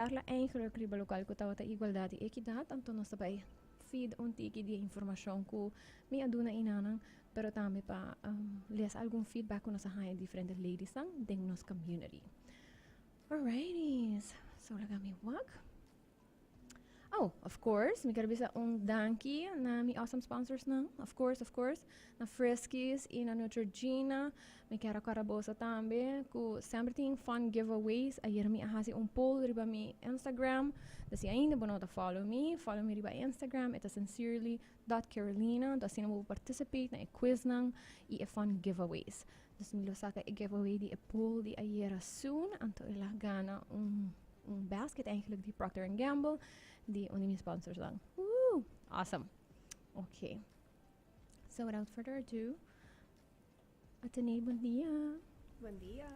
Parla eigenlijk riba lokual ku tabata igualdat i ekidat, anto nos ta bai feed un tiki di e informashon ku mi a duna einanan, pero tambe pa lesa algun feedback ku nos a haña di diferente ladiesnan den nos community. Alrighties, so laga mi wak. Oh, of course, mi ker bisa un danki na mi awesome sponsorsnan, of course, of course, na Friskies i na Neutrogena. Mi kier a kòrda boso tambe ku semper tin fun giveaways. Ayer mi a hasi un poll riba mi Instagram. Dus si ainda bo no ta follow mi, follow mi riba Instagram. E ta sincerely.carolina. Anto asina bo por participate na e quiznan i e fun giveaways. Dus mi lo saka e giveaway di e poll di ayera soon. Anto el a gana un un basket eigenlijk di Procter and Gamble di un di mi sponsorsnan. Woo! Awesome. Okay. So without further ado, Atene, bon dia. Bon dia.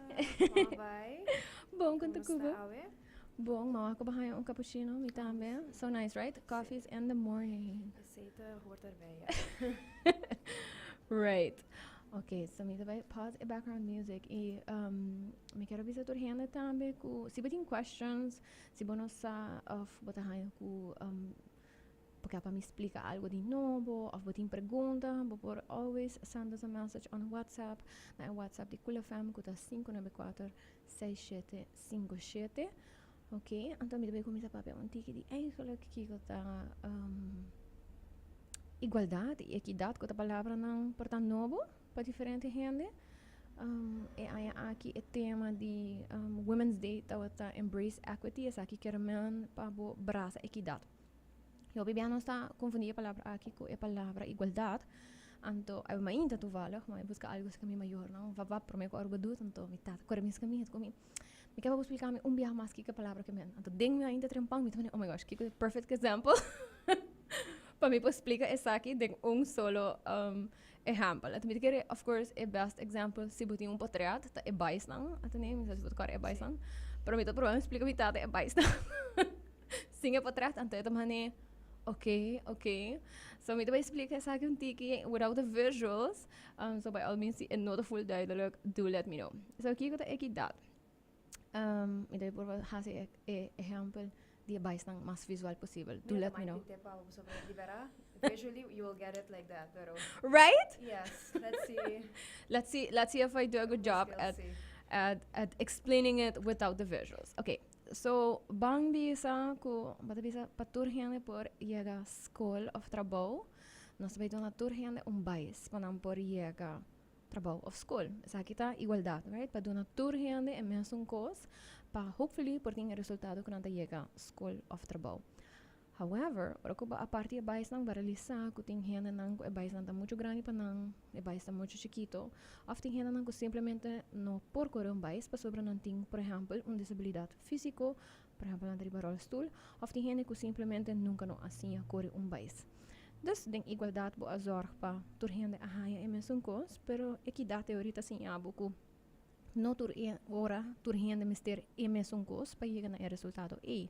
Con a bay? Bon, con ta Como cuba? sta awe? Bon, mama cu baha un cappuccino, mi tambe. So nice, right? Coffees in the morning. Esey ta hoort erbij, ja. Right. Ok, so mi ta bay pause e background music y mi kier a bisa tur hende tambe cu si bo tin questions, si bo no sa of bo ta haya cu bo kier pa mi splica algo di nobo of bo tin pregunta, bo por always send us a message on WhatsApp na e WhatsApp di Cool FM cu ta 594 6757. Ok, anto mi ta bay cuminsa papia un tiki di eigenlijk kico ta igualdad y equidad cu ta palabranan por ta nobo pa diferente hende. E aña aki e tema di Women's Day tabata Embrace Equity, esaki kier men pa bo brasa equidad. Y hopi bia nos ta confundi e palabra aki cu e palabra igualdad. Anto, ay mainta toevallig, ma mi busca algo cerca mi mayornan, vap vap prome cu Aruba doet, anto mi tata core mi mi cu mi, mi kier pa bo splica mi un biaha mas kico e palabra ke men. Anto den mi ainda trempan mi ta mane, oh my gosh, kico e perfect example pa mi por splica esaki den un solo ehempel. Anto mi ta kere, of course, e best example si bo tin un potret ta e baisnan, anto mi sa si bo ta kore e baisnan, pero mi ta proba mi splica mi tata e baisnan. Sin e potret, anto e ta mane, ok, ok. So mi ta bay splica esaki un tiki without the visuals. So by all means, si e no ta full duidelijk, do let me know. So kiko ta equidad? Mi ta bay purba hasi e, e ehempel di e baisnan mas visual posibel. Do let me know. Visually, you will get it like that, pero Right? Yes, let's see. Let's see if I do a good job We'll at see. at explaining it without the visuals. Okay, so ban bisa ku bata bisa pa tur hende por yega skol of trabou, nos ta bay duna tur hende un bais pa nan por yega trabou of skol. Esaki ta igualdad, right? Pa duna tur hende e mesun kos pa hopefully por tin e resultado ku nan ta yega skol of trabou. However, ora ku bo a parti e baisnan, bo a realisa ku tin hendenan ku e baisnan ta muchu grandi pa nan, e bais ta muchu chikito, òf tin hendenan ku simplemente no por kore un bais pasobra nan tin, por ehèmpel, un disabilidat físiko, por ehèmpel nan ta riba ròlstul, òf tin hende ku simplemente nunka no a siña kore un bais. Dus, den igualdat bo a zòrg pa tur hende a haña e mesun kos, pero ekidat teoria ta siña bo ku no tur e ora tur hende mester e mesun kos pa yega na e resultado ei.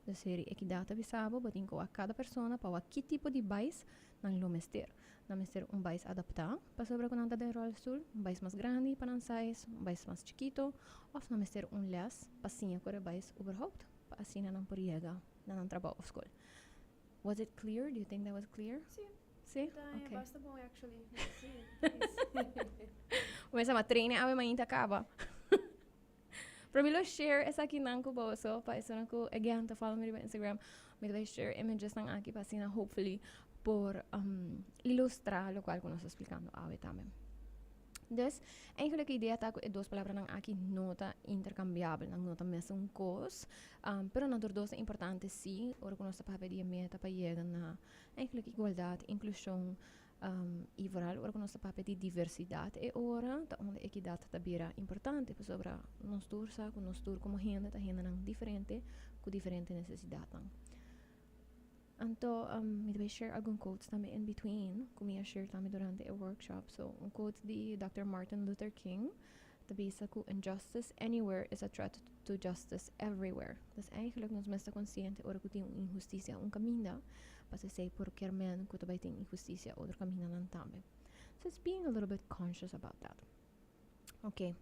Dus heri ekidat ta bisa bo, bo tin ku wak kada persona pa wak ki tipo di bais nan lo mester. Nan mester un bais adaptá pasobra ku nan ta den ròlstul, un bais mas grandi pa nan size, un bais mas chikito, òf nan mester un lès pa siña kore bais überhaupt pa asina nan por yega na nan trabou òf skol. Was it clear? Do you think that was clear? Sí. Sí? Ta Okay. basta bon actually. Sí. Nice. Mesa ma trainen awe mainta kaba. Pero mi lo share esakinan ku boso pa esunnan ku again ta follow mi riba Instagram. Mi ta bai share images nan aki pa asina hopefully por ilustra lokual ku nos ta splikando awe tambe. Dus, eigenlijk e idea ta ku e dos palabranan aki no ta interkambiabel, nan no ta mesun kos, pero nan tur dos ta importante sí, ora ku nos ta papia di e meta pa yega na eigenlijk igualdat, inklushon, i vooral ora ku nos ta papia di diversidat e ora ta unda ekidat ta bira importante, pasobra nos tur sa ku nos tur komo hende ta hendenan diferente ku diferente nesesidatnan. Anto mi ta bay share algun quotes tambe in between cu mi a share tambe durante e workshop. So un quote di Dòkter Martin Luther King ta bisa cu injustice anywhere is a threat to justice everywhere. Dus eigenlijk nos mes ta consciente ora cu tin un inhusticia un caminda, pasobra esey por kier men cu ta bay tin inhusticia otro camindanan tambe. So it's being a little bit conscious about that. Ok.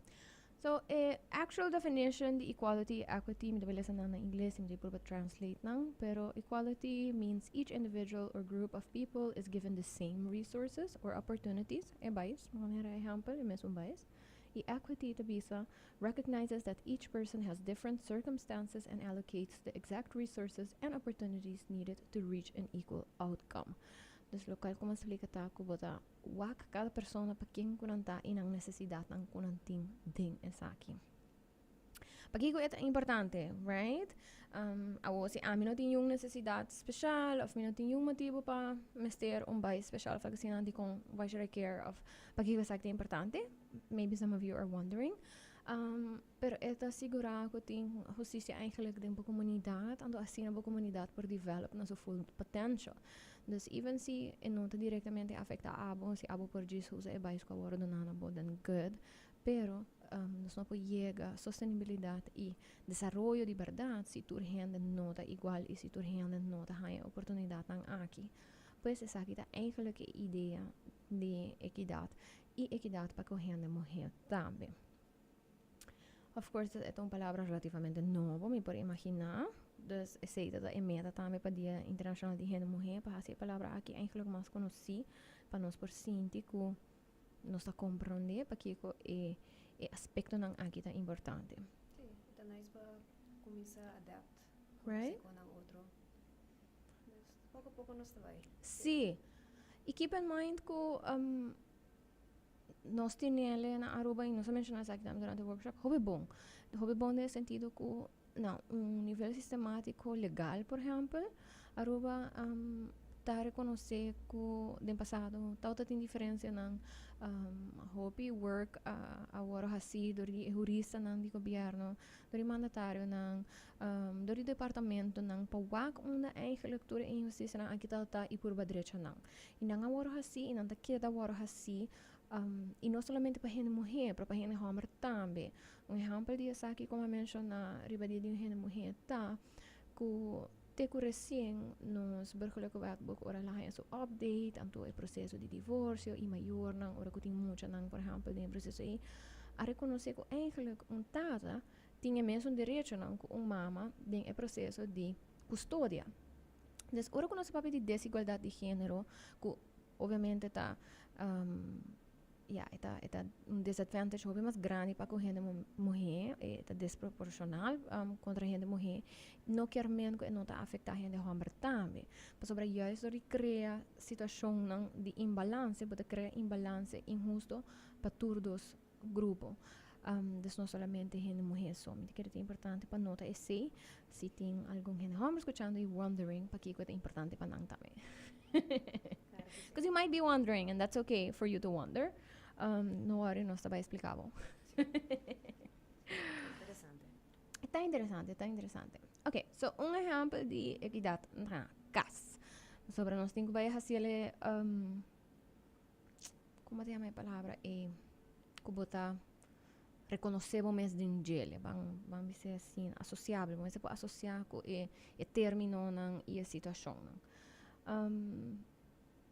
So, e actual definition di equality, equity, mi ta lesa nan na Ingles, mi ta translate nan, pero equality means each individual or group of people is given the same resources or opportunities. E bais, manera ehempel, e mesun bais. E equity ta bisa recognizes that each person has different circumstances and allocates the exact resources and opportunities needed to reach an equal outcome. Dus loke ku mi a splika ta ku bo ta wak kada persona pa ken ku nan ta i nan nesesidatnan ku nan tin den esaki. Pakiko e ta importante, right? Awo si ami no tin ningun nesesidat spesial òf mi no tin ningun motibu pa mester un bais spesial òf asina, dikon, why should I care of pakiko esaki ta importante? Maybe some of you are wondering. Pero e ta sigurá ku tin hustisia eigenlijk den e komunidat, anto asina e komunidat por develop na su full potential. Dus even si e no ta direktamente afektá abo, si abo por djis usa e bais ku awor duna na bo, then good. Pero nos no por yega sostenibilidat i desaroyo di berdat si tur hende no ta igual i si tur hende no ta haña oportunidatnan aki. Pues esaki ta eigenlijk e idea di ekidat i ekidat pa ku hende muhé tambe. Of course, e ta un palabra relativamente nobo, mi por imaginá. Dus esei ta e meta tambe pa Dia Internashonal di Hende Muhé, pa hasi e palabra aki eigenlijk mas konosí, pa nos por sinti ku nos ta komprondé pakiko e aspektonan aki ta importante. Si, ta nice pa kuminsá adapt. Right? Ku otro. Dus poko poko nos ta bai. Si. I keep in mind ku nos tin na Aruba, i nos a menshoná esaki tambe durante e workshop, hopi bon. Hopi bon den sentido ku na un nivel sistemátiko legal, por ehèmpel, Aruba ta rekonosé ku den pasado tabata tin diferensianan, hopi work awor hasi dor di huristanan di gobièrnu, dor di mandatarionan, dor di departamentonan pa wak unda eigenlijk tur e inhustisianan aki tabata i purba drechanan. I nan a wòrdu hasi i nan ta keda wòrdu hasi, i no solamente pa hende muhé, pero pa hende hòmber tambe. Un ehèmpel di esaki ku mi a menshoná riba Dia di Hende Muhé ta ku te ku resien nos Burgerlijke Wetboek ora el a haña su update, anto e proseso di divorsio i mayornan ora ku tin muchanan, por ehèmpel, den e proseso ei, a rekonosé ku eigenlijk un tata tin e mesun derechonan ku un mama den e proseso di kustodia. Dus ora ku nos papia di desigualdat di género, ku obviamente ta ja, e ta un disadvantage hopi mas grandi pa ku hende muhé, e ta desproporshonal kontra hende muhé, no kier men ku e no ta afektá hende hòmber tambe. Pasobra juist dor di krea situashonnan di imbalanse, bo ta krea imbalanse inhusto pa tur dos grupo. Dus no solamente hende muhé so. Mi ta kere ta importante pa nota esei, si tin algun hende hòmber skuchando i wondering pakiko ta importante pa nan tambe. Because you might be wondering, and that's okay for you to wonder. No worry, nos ta bai splika bo. Interesante. Ta interesante, ta interesante. Ok, so un ehèmpel di ekidat na kas. Sobre nos tin ku bai hasi, kon ta yama e palabra? E ku bo ta rekonosé bo mes den dje, ban bisa asina, asosiabel, bo mes por asosiá ku e términonan i e situashonnan.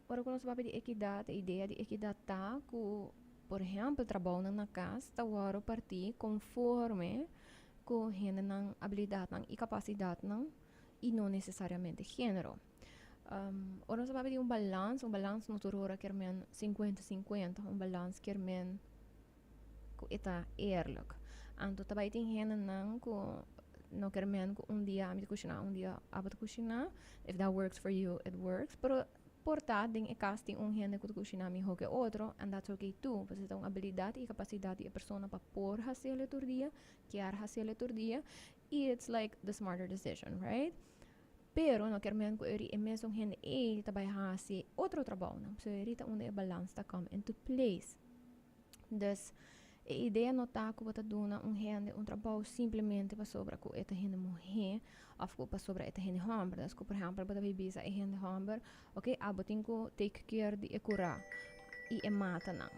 Ora ku nos papia di ekidat, e idea di ekidat ta ku, por ehèmpel, trabounan na kas ta wòrdu partí konforme ku hendenan abilidatnan i kapasidatnan i no nesesariamente género. Ora nos papia di un balans no tur ora kier men 50-50, un balans kier men ku e ta eerlijk. Anto tambe tin hendenan ku no kier men ku un dia ami ta kushiná, un dia abo ta kushiná. If that works for you, it works. Pero por ta den e kas tin un hende ku ta kushiná mihó ku otro, and that's okay too. Pasobra ta un abilidat i kapasidat di e persona pa por hasié tur dia, kier hasié tur dia, i it's like the smarter decision, right? Pero no kier men ku e mesun hende ei ta bai hasi otro trabounan. So ei ta unda e balans ta come into place. Dus e idea no ta ku bo ta duna un hende un trabou simplemente pasobra ku e ta hende muhé òf ku pasobra e ta hende hòmber. Dus ku, por ehèmpel, bo ta bisa e hende hòmber, "Ok, abo tin ku take care di e kurá i e matanan.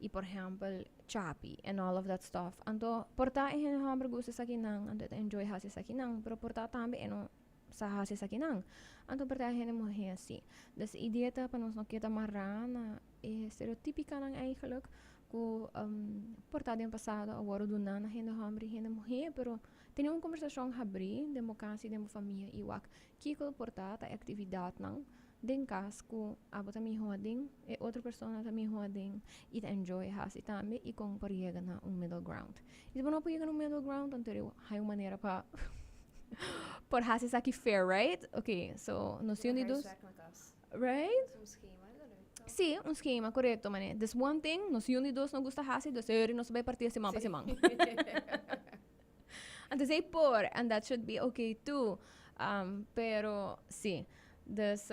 I, por ehèmpel, chapi and all of that stuff." Anto por ta e hende hòmber gusta esakinan, anto e ta enjoy hasi esakinan, pero por ta tambe e no sa hasi esakinan. Anto por ta e hende muhé asina. Dus e idea ta pa nos no keda mará na e stereotípikanan eigenlijk. Ku por ta den pasado a wòrdu duná na hende hòmber i hende muhé, pero tene un kombersashon habrí den bo kas i den bo famia i wak kiko por ta ta e aktividatnan den kas ku abo ta mihó aden, e otro persona ta mihó aden i ta enjoy hasi tambe i kon por yega na un middle ground. I si bo no por yega na un middle ground anto hay un manera pa por hasi esaki fair, right? Ok, so nos un di dos. Right? Un schema, is dat leuk, toch? Sí, un schema, correcto, mane. This one thing, nos un di dos no gusta hasi, dus eri nos bay parti siman pa siman. Anto esey por, and that should be okay too. Pero, sí. Dus,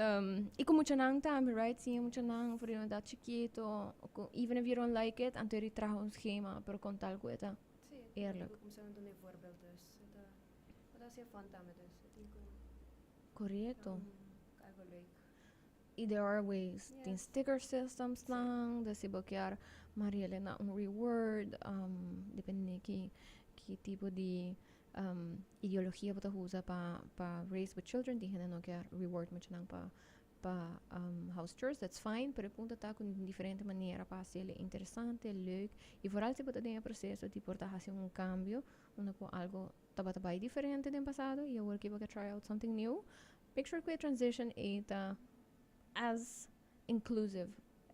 y cu muchanan tambe, right? Siña muchanan for di un edad chikito, cu even if you don't like it, anto eri traha un schema, pero con tal cu e ta Sí, eerlijk. cu cuminsa duna e voorbeeld, dus e ta, e ta haci fun tambe, dus e tin cu Correcto. Algo leuk. Y there are ways. Tin sticker systems nan, dus si bo kier mariele na un reward, depende ki ki tipo di ideologia bo ta usa pa pa raise bo children, tin hende no kier reward mucha nan pa pa house chores, that's fine, pero e punto ta cu tin diferente manera pa haciele interesante, leuk, y vooral si bo ta den e proceso di por ta haci un cambio unda cu algo tabata bai diferente den pasado y awor ki bo ke try out something new, make sure ku e transition ei ta as inclusive,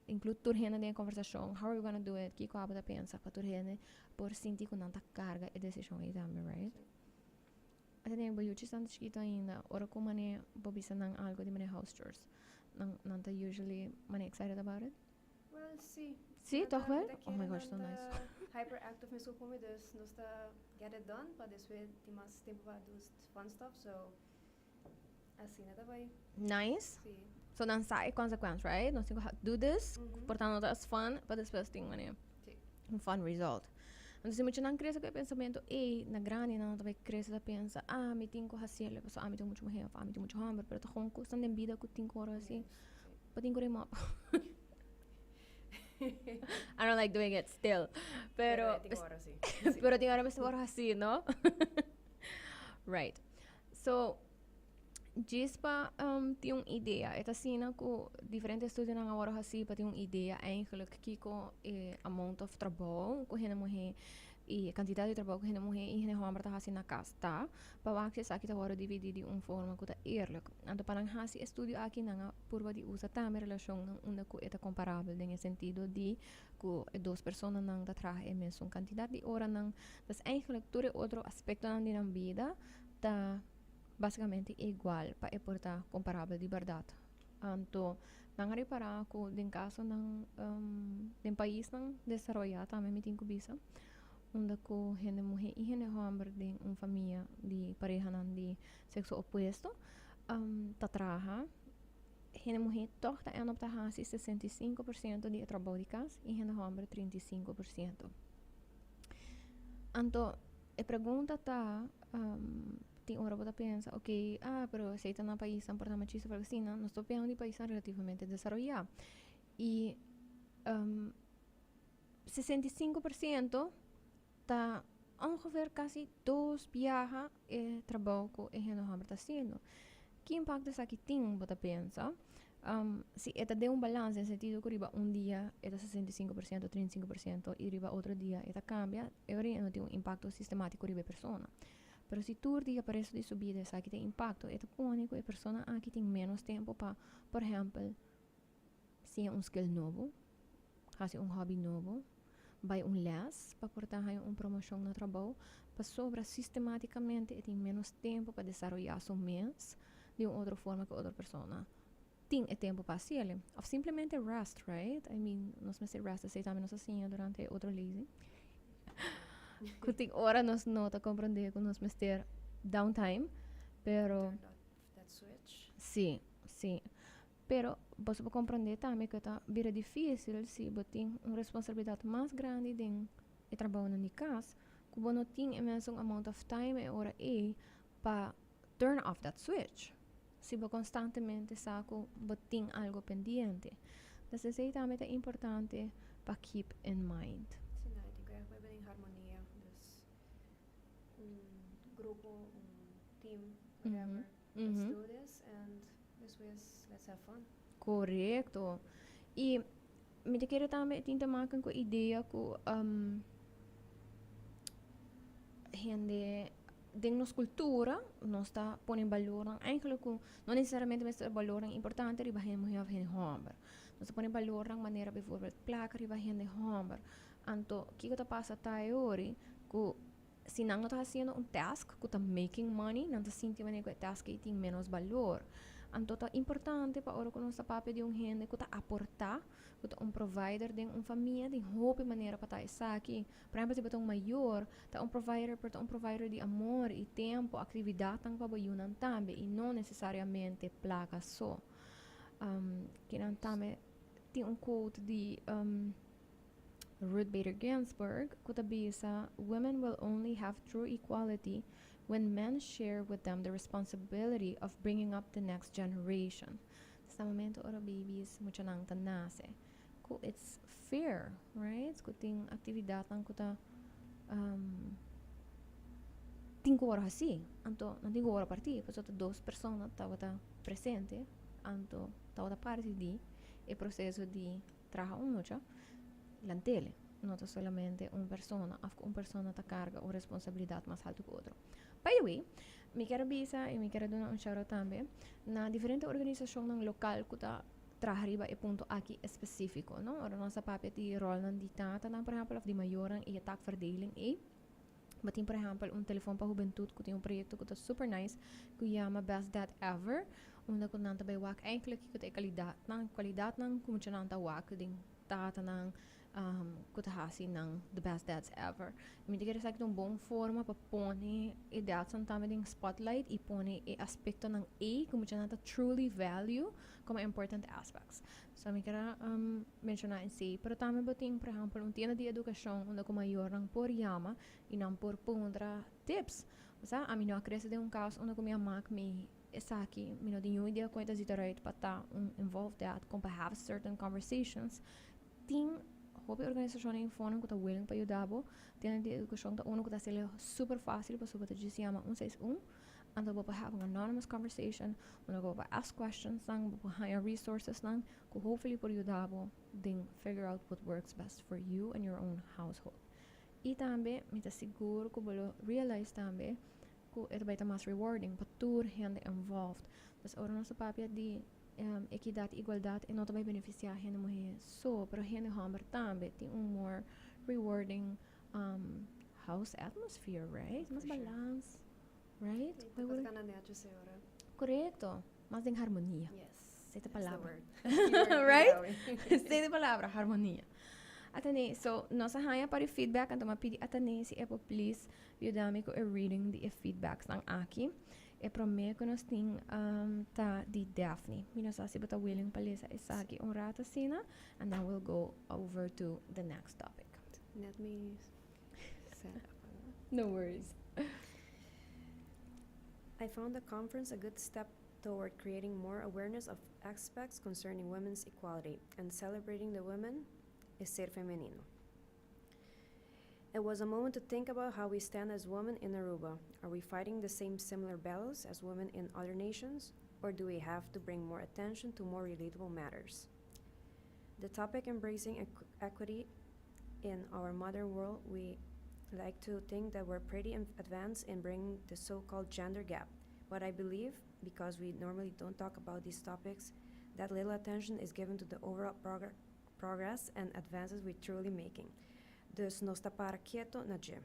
include tur hende den e conversacion, how are we gonna do it, kiko abo ta pensa pa tur hende por sinti ku nan ta carga e decision ei tambe, right? Ata den bo yuchi esnan ta chikito ainda, ora ku mane bo bisa nan algo di mane house chores, nan nan ta usually mane excited about it? Well, sí. Sí, Nan toch ta- wel? ta Oh my kere gosh, nan so nice. ta hyperactive mesco cu mi, dus nos ta get it done, pa despues tin mas tempo pa do fun stuff, so asina ta bay. Nice. Sí. So nan sa e consequence, right? Nos tin cu do this, por tanto no ta as fun, pa despues tin mane un fun result. Anto si muchanan crece cu e pensamento ey, na grandi nan ta bay crece ta pensa, ah, mi tin cu haciele pasobra ami tin mucho muher of ami tin mucho homber, pero ta gewoon cosnan den bida cu tin cu ora haci. Bo tin cu rema op. I don't like doing it still. Pero, Pero tin ora sí. Pero tin ora mester word haci, no? Right. So, djis pa tin un idea. E ta asina cu diferente estudionan a word haci pa tin un idea eigenlijk kico e amount of trabou cu hende muhe y e cantidad di trabou cu hende muhe y hende homber ta haci na cas ta. Pa wak si esaki ta wòrdu dividí di un forma ku ta eerlijk. Anto pa nan hasi e studio aki nan a purba di usa tambe relashonnan unda ku e ta komparabel den e sentido di ku e dos personanan ta traha e mesun kantidat di oranan. Dus eigenlijk tur e otro aspektonan di nan bida ta basikamente igual pa e por ta komparabel di bèrdat. Anto nan a ripará ku den kasonan den paisnan desaroyá tambe mi tin ku bisa unda ku hende muhé i hende hòmber den un famia di parehanan di sekso opuesto ta traha, hende muhé tòg ta end up ta hasi 65% di e trabou di kas i hende hòmber 35%. Anto e pregunta ta, tin ora bo ta pensa, ok, ah, pero esei ta na paisnan por ta machista of algo asina, nos ta papiando di paisnan relativamente desaroyá i 65% ta ongeveer casi dos biaha e trabou cu e hende homber ta haciendo. Ki impacto esaki tin, bo ta pensa? Si e ta den un balans den sentido cu riba un dia e ta 65%, 35% y riba otro dia e ta cambia, e ora e no tin un impacto sistematico riba e persona. Pero si tur dia pa resto di su bida esaki tin impacto, e ta pone cu e persona aki tin menos tempo pa, por ehempel, siña un skill nobo, hasi un hobby nobo, bai un les pa por ta haña un promoshon na trabou, pasobra sistematicamente e tin menos tempo pa desaroyá su mes di un otro forma ku otro persona tin e tempo pa hasiel. Of simplemente rest, right? I mean, nos mester rest, esei tambe nos a siña durante e otro lezing. Ku tin ora nos no ta komprondé ku nos mester downtime, pero Turn off that switch. Sí, sí. Pero boso por comprende tambe cu ta bira dificil si bo tin un responsabilidad mas grandi den e trabounan di cas, cu bo no tin e mesun amount of time e ora ey pa turn off that switch, si bo constantemente sa cu bo tin algo pendiente. Entonces esey tambe ta importante pa keep in mind. Si, no, e tin cu echt bay den harmonia, dus un grupo, un team, whatever. Let's do this and despues let's have fun. Korekto. I Mi ta kere tambe tin te maken ku idea ku hende den nos cultura nos ta pone balornan eigenlijk ku no necesariamente mester balornan importante riba hende muher of hende homber. Nos ta pone balornan manera bijvoorbeeld placa riba hende homber. Anto kiko ta pasa ta e ori ku si nan no ta haciendo un task ku ta making money, nan ta sinti manera ku e task ei tin menos balor. Anto ta importante pa ora ku nos ta papia di un hende ku ta aporta, ku ta un provider den un famia, tin hopi manera pa ta esaki. Por ehempel, si bo ta un mayor, ta un provider, por ta un provider di amor y tempo, actividadnan pa bo yunan tambe y no necesariamente placa so. Kinan tambe tin un quote di Ruth Bader Ginsburg ku ta bisa: "Women will only have true equality when men share with them the responsibility of bringing up the next generation." Na momento ora babies muchanan ta nace, ku it's fair, right? Ku tin actividadnan ku ta tin ku wòrdu hasi, anto no tin ku wòrdu partí, pasobra ta dos persona tabata presente, anto tabata parti di e proceso di traha un mucha, lant'ele. No ta solamente un persona, of ku un persona ta carga un responsabilidad mas haltu ku otro. By the way, mi kier bisa y mi kier duna un shout out tambe na diferente organisacionnan local ku ta traha riba e punto aki específico, no? Ora nos a papia di rolnan di tatanan, por ehempel, of di mayornan y e taakverdeling ei. Bo tin, por ehempel, un Telefon pa Hubentud ku tin un proyecto ku ta super nice ku yama Best Dad Ever, unda ku nan ta bai wak eigenlijk kiko ta e kalidadnan ku muchanan ta wak den tatanan ku ta hasi nan the best dads ever. Mi ta kere esaki ta un bon forma pa pone e dadsnan tambe den spotlight y pone e aspectonan ei ku muchanan ta truly value como important aspects. So mi kier menciona esei. Pero tambe bo tin, por ehempel, un tienda di educacion unda ku mayornan por yama y nan por puntra tips. Osea, ami no a crece den un cas unda ku mi a mak mi esaki, mi no tin niun idea kon e ta zit eruit pa ta un involved dad, kon pa have certain conversations. Tin hopi organisacionnan infonan ku ta willing pa yuda bo. Tienda di educacion ta uno ku ta haci'le super facil pasobra bo ta djis yama 161, anto bo por have un anonymous conversation unda ku bo por ask questions nan, bo por haña resources nan ku hopefully por yuda bo den figure out what works best for you and your own household. Y tambe mi ta sigur ku bo lo realize tambe ku e ta bai ta mas rewarding pa tur hende involved. Dus ora nos ta papia di equidad y igualdad, e no ta bai beneficia hende muher so, pero hende homber tambe tin un more rewarding house atmosphere, right? Mas For sure. balance, right? Sí, tur cos cana netjes ora. Correcto. Mas den harmonia. Yes. Esey ta That's the palabra. Word. Keyword. Right? Esey ta palabra, harmonia. Atane, so nos a haña par di feedback, anto m'a pidi Atane si e por please yuda mi ku e reading di e feedbacks nan aki. E prome ku nos tin ta di Daphne. Mi no sa si bo ta willing pa lesa esaki un rato asina, and then we'll go over to the next topic. Let me set up. No worries. I found the conference a good step toward creating more awareness of aspects concerning women's equality and celebrating the women e ser femenino. It was a moment to think about how we stand as women in Aruba. Are we fighting the same similar battles as women in other nations, or do we have to bring more attention to more relatable matters? The topic embracing equity in our modern world, we like to think that we're pretty advanced in bringing the so-called gender gap. But I believe, because we normally don't talk about these topics, that little attention is given to the overall progress and advances we're truly making. Dus nos ta para keto na dje.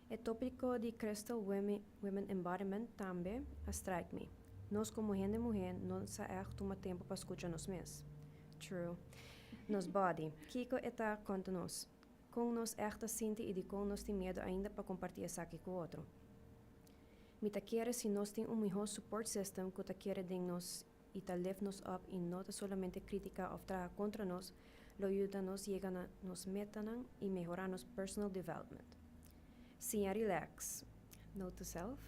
E topico di Crystal Women, Women Embodiment tambe a strike me. Nos como hende muher no sa echt tuma tempo pa scucha nos mes. True. Nos body. Kico e ta conta nos? Con nos echt ta sinti y di con nos tin miedo ainda pa comparti esaki cu otro? Mi ta kere si nos tin un miho support system cu ta kere den nos y ta lift nos up y no ta solamente critica of traha contra nos, lo yuda nos yega na nos metanan y mehora nos personal development. Siña relax. Note to self.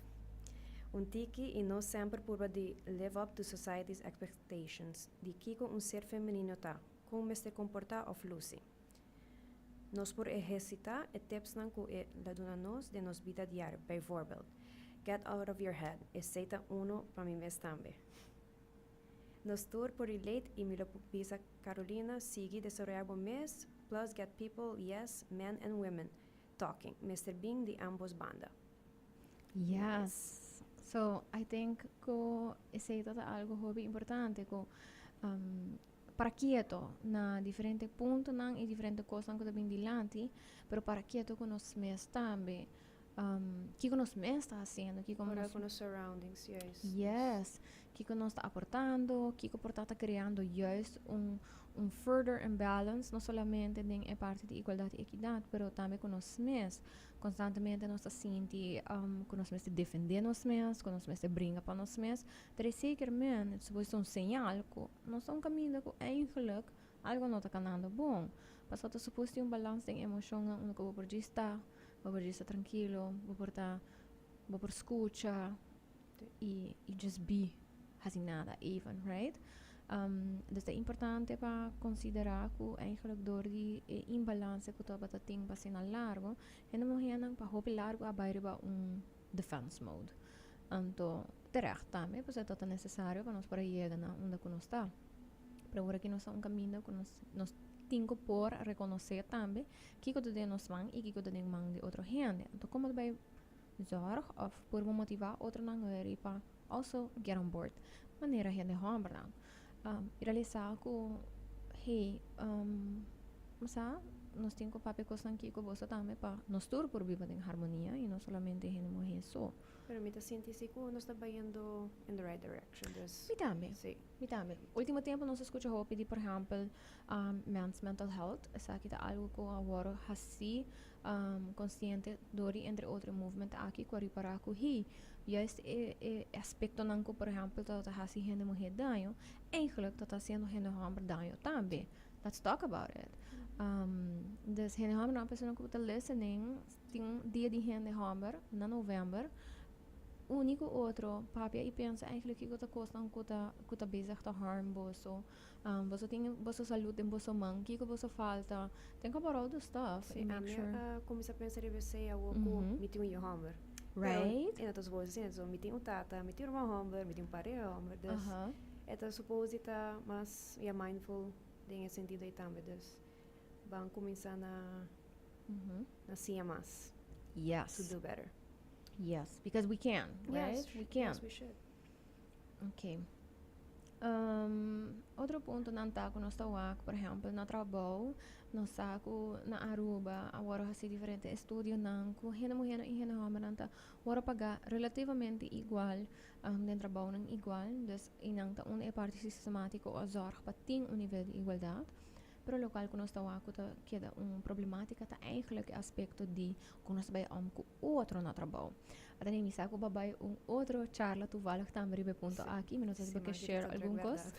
Un tiki y no semper purba di live up to society's expectations di kico un ser femenino ta, con mester comporta of luci. Nos por ehercita e tipsnan cu el a duna nos den nos bida diario. Bijvoorbeeld, get out of your head. Esey ta uno pa mi mes tambe. Nos tur por relate y mi lo bisa Carolina sigui desaroya bo mes plus get people, yes, men and women, talking. Mester bin di ambos banda. Yes. So, I think cu esey ta algo hopi importante cu para keto na diferente punto nan y diferente cos cu ta bin dilanti, pero para keto cu nos mes tambe. Kico nos mes ta haciendo, kico Ora nos cu nos surroundings, yes. Yes. Kico nos ta aportando, kico por ta creando juist un further imbalance, no solamente den e parti di igualdad y equidad, pero tambe cu nos mes. Constantemente nos ta sinti cu nos mes defende nos mes, cu nos mes bringa pa nos mes. Pero zeker men, het is un señal cu nos ta un caminho cu eigenlijk algo no ta canando bon. Paso ta supuesto un balans den emocion unda cu bo por sta, bo por sta trankil, bo por ta, bo por scucha y just be haci nada even, right? Dus ta importante pa considera cu eigenlijk door di imbalance cu ta tin pa asina largo, hende muher pa hopi largo a bay riba un defense mode. Anto, terecht tambe, pues ta necesario pa nos por yega na unda cu nos ta. Pero awor aki nos ta un caminda cu nos tin cu por reconoce tambe kico ta den nos man y kico ta den man di otro hende. Anto, con bay zorg of por motiva otro nan pa also get on board. Manera hende homber nan. Realisa cu, hey, sa, nos tin cu papia cos aki cu boso tambe pa nos tur por biba den harmonia y no solamente hende muher so. Pero mi ta sinti si cu nos ta bayendo in the right direction. Dus, Mi tambe. Si. Mi tambe. Ultimo tempo nos a scucha hopi di, por ehempel, men's mental health. Esaki ta algo cu awor asina consciente door di, entre otro, movement aki cu ripara cu, hey, juist e aspecto nan cu, por ehempel, ta haci hende muher daño, eigenlijk ta haciendo hende homber daño tambe. Let's talk about it. Dus hende homber nan, persona cu ta listening, tin Dia di Hende Homber na november. Unico otro, papia y pensa eigenlijk kico ta cos nan cu ta bezig ta harm boso. Boso tin boso salud den boso man, kico boso falta. Think about all the stuff Si, and make ami sure. Cuminsa pensa riba esey awo cu mi tin un homber. Right? E ta suppose asina, so mi tin un tata, mi tin un homber, mi tin un pareha homber. Dus e ta suppose ta mas, ja, mindful den sentido ey tambe. Dus ban cuminsa na siña mas to do better. Yes, because we can, right? Yes, We can. Yes, we should. Ok. Otro punto nan ta cu nos ta wak, por ehempel, na trabou, nos sa cu na Aruba, awor haci diferente estudio nan cu hende muher y hende homber nan ta wordo paga relativamente igual, den trabou nan igual, dus y nan ta un e parti sistematico a zorg pa tin un nivel di igualdad. Pero locual cu nos ta wak cu ta keda un problematica ta eigenlijk e aspecto di cu nos bay om cu otro na trabou. Ata mi sa cu bo a bay un otro charla toevallig tambe riba e punto aki, mi no sa si bo Si, kier mas share ta algun cos.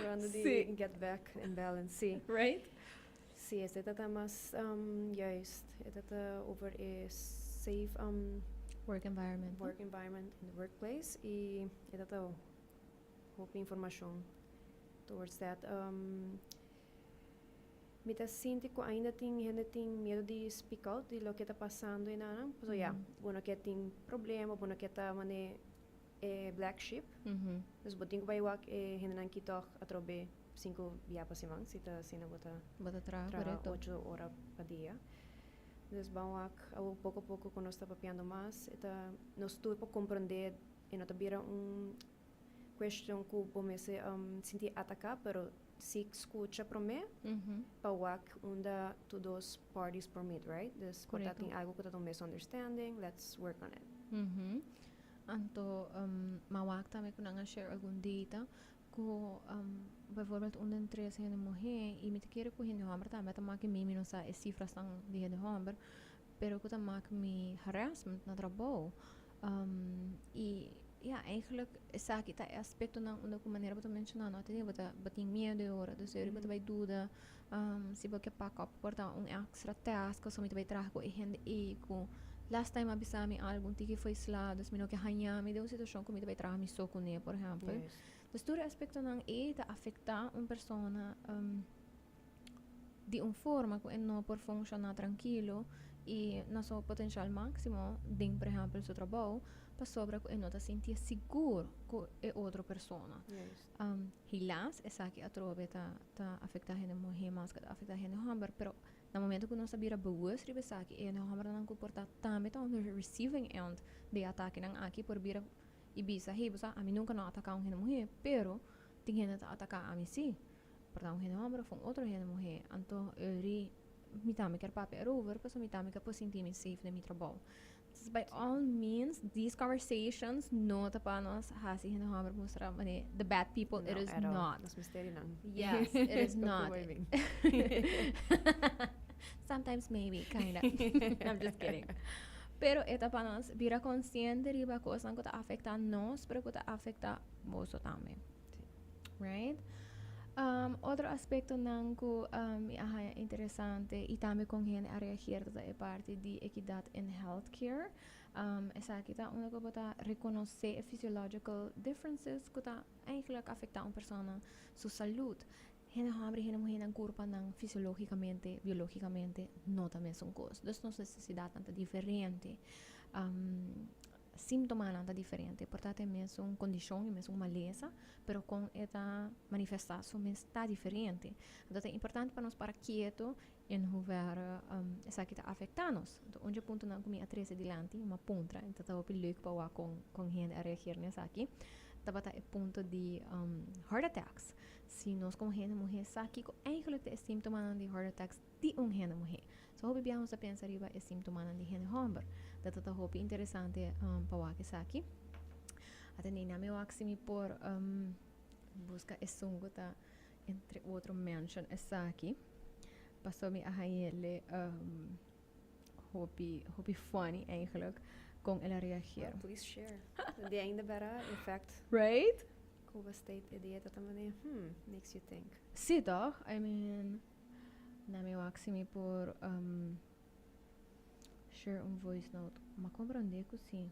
Rond di get back in balance, si. Right? Si, esey ta mas juist. E ta over e safe work environment, no? Work environment in the workplace y e ta hopi informacion towards that. Mi ta sinti cu ainda tin hende tin miedo di speak out di loke ta pasando y nada. So ja, bo no kier tin problema, bo no kier ta mane black sheep. Dus bo tin cu bay wak e hende nan ki toch atrobe 5 dia pa siman, si ta asina bo ta Bo ta traha, traha 8 ora pa dia. Dus ban wak awo poco poco cu nos ta papiando mas, e ta nos tur por comprende y no ta bira un cuestion cu bo mester sinti ataca, pero si scucha prome pa wak unda tur dos parties por meet, right? Dus por tin algo cu ta un misunderstanding, let's work on it. Anto, m'a wak tambe cu nan a share algun data cu bijvoorbeeld un den tres hende muher y mi ta kere cu hende homber tambe ta make mi no sa e cifras nan di hende homber, pero cu ta make mi harassment na trabou. Y ja, eigenlijk esaki ta e aspecto nan unda cu manera bo ta menciona, no tin bo tin miedo e ora, dus bo ta bay duda si bo ke pak op por ta un extra task of mi ta bay traha cu e hende ey cu last time a bisa mi algo un tiki foi sla, dus mi no ke haña mi den un situacion cu mi ta bay traha mi so cune, por ehempel. Dus tur e aspecto nan ey ta afecta un persona di un forma cu e no por funciona trankilo y na su potencial maximo den, por ehempel, su trabou. Pasobra ku e no ta sinti sigur ku e otro persona. Helaas, esaki atrobe ta afektá hende muhé mas ku ta afektá hende hòmber, pero na momento ku nos a bira bewust riba esaki, e hende hòmbernan ku por ta tambe ta on the receiving end di e atakenan aki por bira i bisa, hey, bo sa, ami nunka no a ataká un hende muhé, pero tin hende ta ataká ami sí. Por ta un hende hòmber òf un otro hende muhé. Anto eri mi tambe kier papia erover pasobra mi tambe ke por sinti mi safe den mi trabou. Entonces by all means these conversations no ta pa nos hasi hende hòmber mustra manera the bad people, it No, is at all. not. Nos misterionan. Yes, it is Con not. cu bay bin. Sometimes maybe, kinda. I'm just kidding. Pero e ta pa nos bira consciente riba cosnan cu ta afecta nos, pero cu ta afecta boso tambe. Right? Otro aspectonan cu mi a haya interesante y tambe con hende a reageer ta e parti di equidad in healthcare. Esaki ta unda cu bo ta reconoce e physiological differences cu ta eigenlijk afecta un persona su salud. Hende homber y hende muher nan curpanan fisiologicamente, biologicamente no ta mesun cos. Dus nos necesidadnan ta diferente. Símptomanan ta diferente. Por ta ta e mesun kondishon, e mesun malesa, pero kon e ta manifestá su mes ta diferente. Anto ta importante pa nos para kieto en hoeverre esaki ta afektá nos. Anto un dje puntonan ku mi a trese dilanti, mi a puntra, i ta ta hopi leuk pa wak kon kon hende a reageer na esaki, tabata e punto di heart attacks. Si nos komo hende muhé sa kiko eigenlijk ta e símptomanan di heart attacks di un hende muhé. So hopi biaha nos ta pensa riba e símptomanan di hende hòmber. Dat ta ta hopi interesante pa wak esaki. Atendé na mi wak si mi por buska esun ku ta entre otro mention esaki. Pasobra mi a hañ'ele hopi hopi funny eigenlijk kon el a reageer. Oh, please share. Di ainda bera effect. Right? Cuba State e dieta ta manera, makes you think. Sí toch? I mean, Na mi wak si mi por share un voice note. Ma comprende cu si.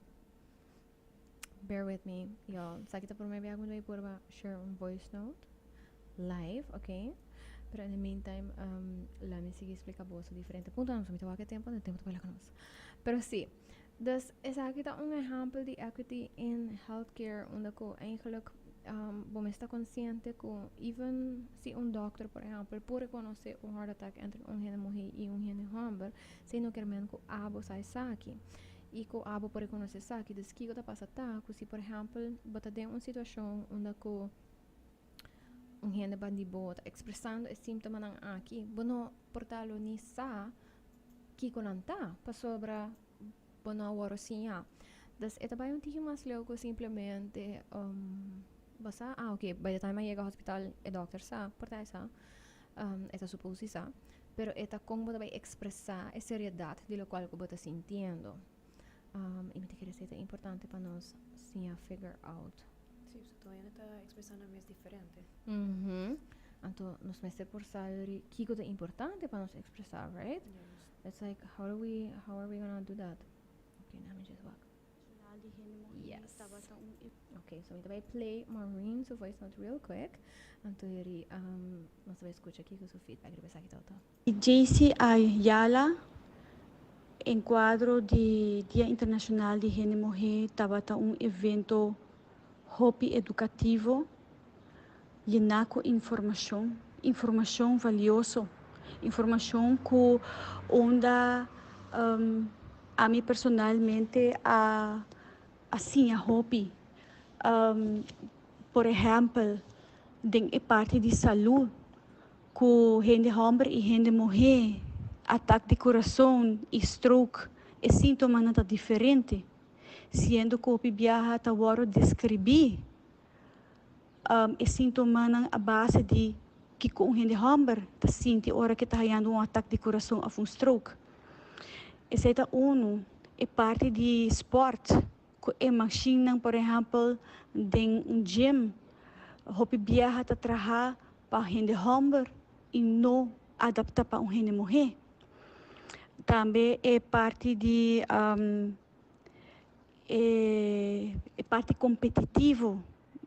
Bear with me, y'all. Esaki ta prome bia cu mi ta bay purba share un voice note live, ok? Pero in the meantime, la mi sigui splica boso diferente puntonan. So mi ta wak e tempo, e tempo ta bay laga nos. Pero si, dus esaki ta un ehempel di equity in healthcare unda cu eigenlijk bo mes ta consciente cu even si un dokter por ehempel por reconoce un heart attack entre un hende muhe y un hende homber, esey no kier men cu abo sa esaki y cu abo por reconoce esaki. Dus kico ta pasa ta cu si por ehempel bo ta den un situacion unda cu un hende bandi bo ta expresando e simptomanan aki, bo no por ta lo ni sa kiko nan ta, pasobra bo no a wòrdu siñá. Dus e ta bai un tiki mas leu ku simplemente bo sa, ah ok, by the time a yega hospital e dòkter sa, por ta e sa, e ta supose di sa, pero e ta kon bo ta bai ekspresá e seriedat di lokual ku bo ta sintiendo. I mi ta kere esei ta importante pa nos siña figure out. Sí, pasobra tur hende ta ekspresá nan mes diferente. Anto nos mester por sa kiko ta importante pa nos ekspresá, right? Juist. It's like how do we how are we gonna do that? Okay, let me just wak. Nacional di Hende Muhé Yes. tabata un e. Okay, so mi ta bai play Maureen su voice note real quick. Anto yeri nos ta bai scucha kiko su feedback riba esaki toto. JC Ayala, En kuadro di Dia Internashonal di Hende Muhé tabata un evento hopi edukativo, yená ku informashon, informashon valioso, informashon ku unda ami personalmente a a siña hopi. Por ehèmpel, den e parti di salú ku hende hòmber i hende muhé, atak di kurason i stroke, e síntomanan ta diferente, siendo ku hopi biaha ta wòrdu deskribí e síntomanan a base di kiko un hende hòmber ta sinti ora ku e ta hañando un atak di kurason òf un stroke. Esei ta unu. E parti di spòrt ku e mashinnan, por ehèmpel den un gym, hopi biaha ta traha pa hende hòmber i no adaptá pa un hende muhé. Tambe e parti di e parti kompetitivo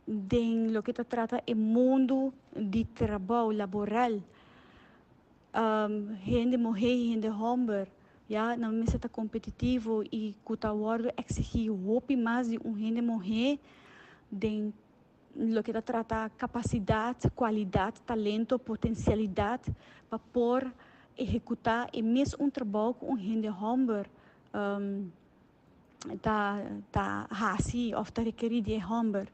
den loke ta trata e mundu di trabou laboral. Hende muhé i hende hòmber. Ya nan mester ta competitivo y cu ta wordo exigi hopi mas di un hende muhe den loke ta trata capacidad, cualidad, talento, potencialidad pa por ehecuta e mes un trabou cu un hende homber ta haci of ta rekeri di e homber.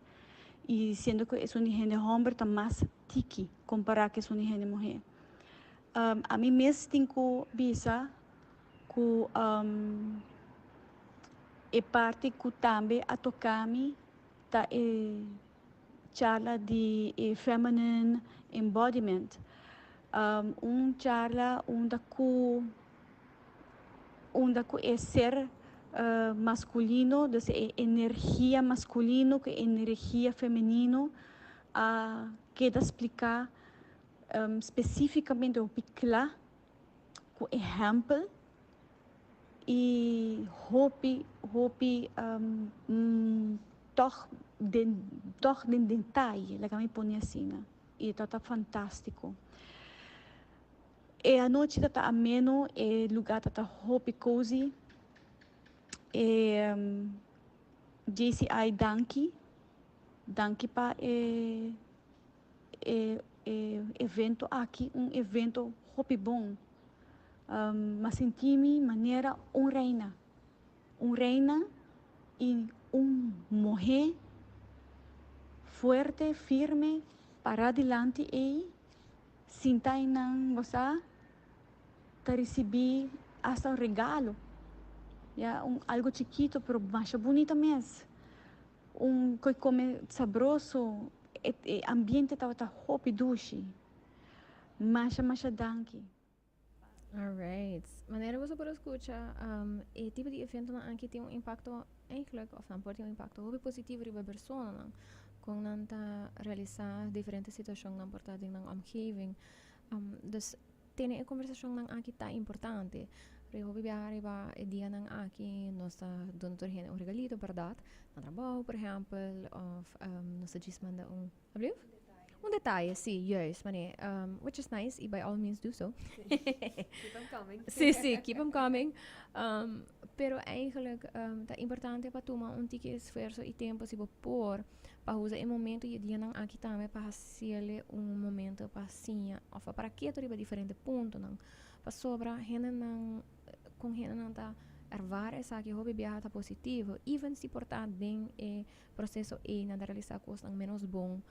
Y siendo cu esun di hende homber ta mas tiki compara cu esun di hende muhe. Ami mes tin cu bisa cu e parti cu tambe a toca mi ta e charla di e feminine embodiment. Un charla unda cu e ser masculino, dus e energia masculino cu e energia femenino a keda splica specificamente hopi cla cu ehempel y hopi hopi toch den detaye, laga mi pone asina, y ta fantastico. E anochi ta ameno, e lugar ta hopi cozy. E JCI, danki. Danki pa e evento aki, un evento hopi bon. M'a sinti mi manera un reina. Un reina y un muhe fuerte, firme, para dilanti y sinta nan bo ta recibi hasta un regalo. Ja, algo chikito, pero mas bunita mes. Un co'i come sabroso, e ambiente tabata hopi dushi. Masha, masha danki. Alright. Manera bo por scucha, e tipo di evento nan aki tin un impacto eigenlijk, of nan por tin un impacto hopi positivo riba persona nan. Con nan ta realisa diferente situacion nan por ta den nan omgeving. Dus tene e conversacion nan aki ta importante. Riba hopi biaha riba e dia nan aki nos ta duna tur hende un regalito, berdad? Na trabou, por ehempel, of nos ta djis manda un, alsjeblieft? Un detaye, si, juist, mane, which is nice, y by all means do so. Keep them coming. Si, keep them coming. Pero eigenlijk ta importante pa tuma un tiki esfuerso y tempo, si bo por, pa usa e momento y e dia nan aki tambe pa haci un momento pa siña of pa keto riba diferente punto nan. Pasobra hende nan con hende nan ta ervara esaki hopi biaha ta positivo, even si por ta den e proceso e nan ta realisa cosnan menos bon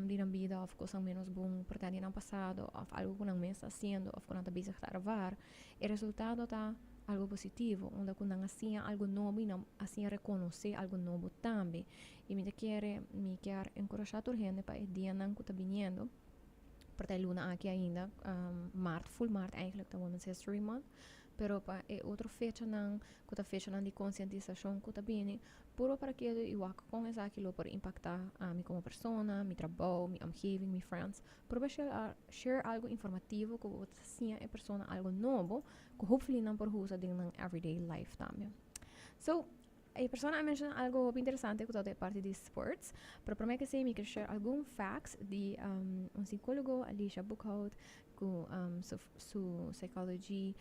di nan bida of cosnan menos bon por ta di nan pasado of algo cu nan mes ta haciendo of cu nan ta bezig ta ervaar, e resultado ta algo positivo, unda cu nan a siña algo nobo y nan a siña reconoce algo nobo tambe. Y mi ta kere, mi kier encourage tur hende pa e dia nan cu ta biniendo, por ta e luna aki ainda, maart, full maart eigenlijk ta Women's History Month, pero pa e otro fecha nan, cu ta fecha nan di concientisacion cu ta bini, puro pa keto y wak con esaki lo por impacta ami como persona, mi trabou, mi omgeving, mi friends. Proba share algo informativo cu bo ta siña e persona algo nobo, cu hopefully nan por usa den nan everyday life tambe. So, e persona a menciona algo hopi interesante cu ta e parti di sports, pero prome cu esey mi kier share algun facts di un psicologo, Alicia Boekhout, cu su psychology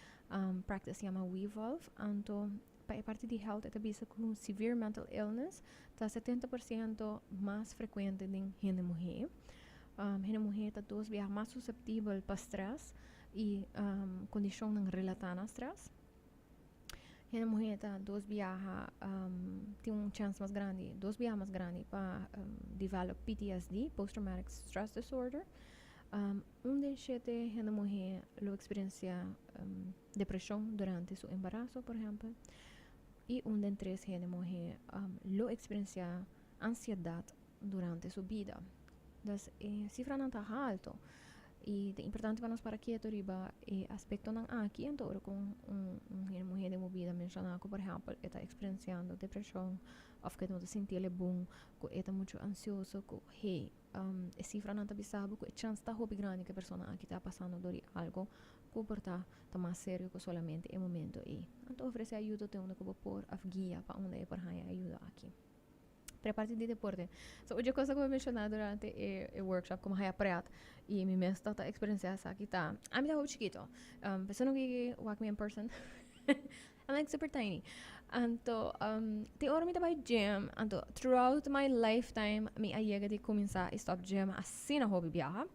practice yama WeVolve. Anto, pa e parti di health, e ta bisa cu severe mental illness ta 70% mas frecuente den hende muhe. Hende muhe ta dos biaha mas susceptibel pa stress y condicionnan relata na stress. Hende muhe ta dos biaha, tin un chance mas grandi, dos biaha mas grandi pa develop PTSD, Post-Traumatic Stress Disorder. Un den shete hende muhe lo experiencia depresion durante su embaraso, por ehempel. Y un den tres hende muhe lo experiencia ansiedad durante su bida. Dus cifra nan ta halto. Y ta importante pa nos para keto riba e aspecto nan aki, anto ora cu un hende muhe den bo bida menciona cu, por ehempel, e ta experienciando depresion of cu e no ta sinti bon, cu e ta mucho ansioso, cu hey, e cifra nan ta bisa bo cu e chance ta hopi grandi cu e persona aki ta pasando door di algo cu por ta mas serio cu solamente e momento ei. Anto ofrece ayuda te unda cu bo por of guia pa unda e por haya ayuda aki. Pero parti di deporte. So, otro cos cu mi a menciona durante e workshop, cu haya pret, y mi mes ta experiencia esaki ta, ami ta hopi chikito. Persona cu wak mi in person. I'm like super tiny. Anto, te ora mi ta bay gym, anto throughout my lifetime mi a yega di cuminsa y stop gym asina hopi biaha.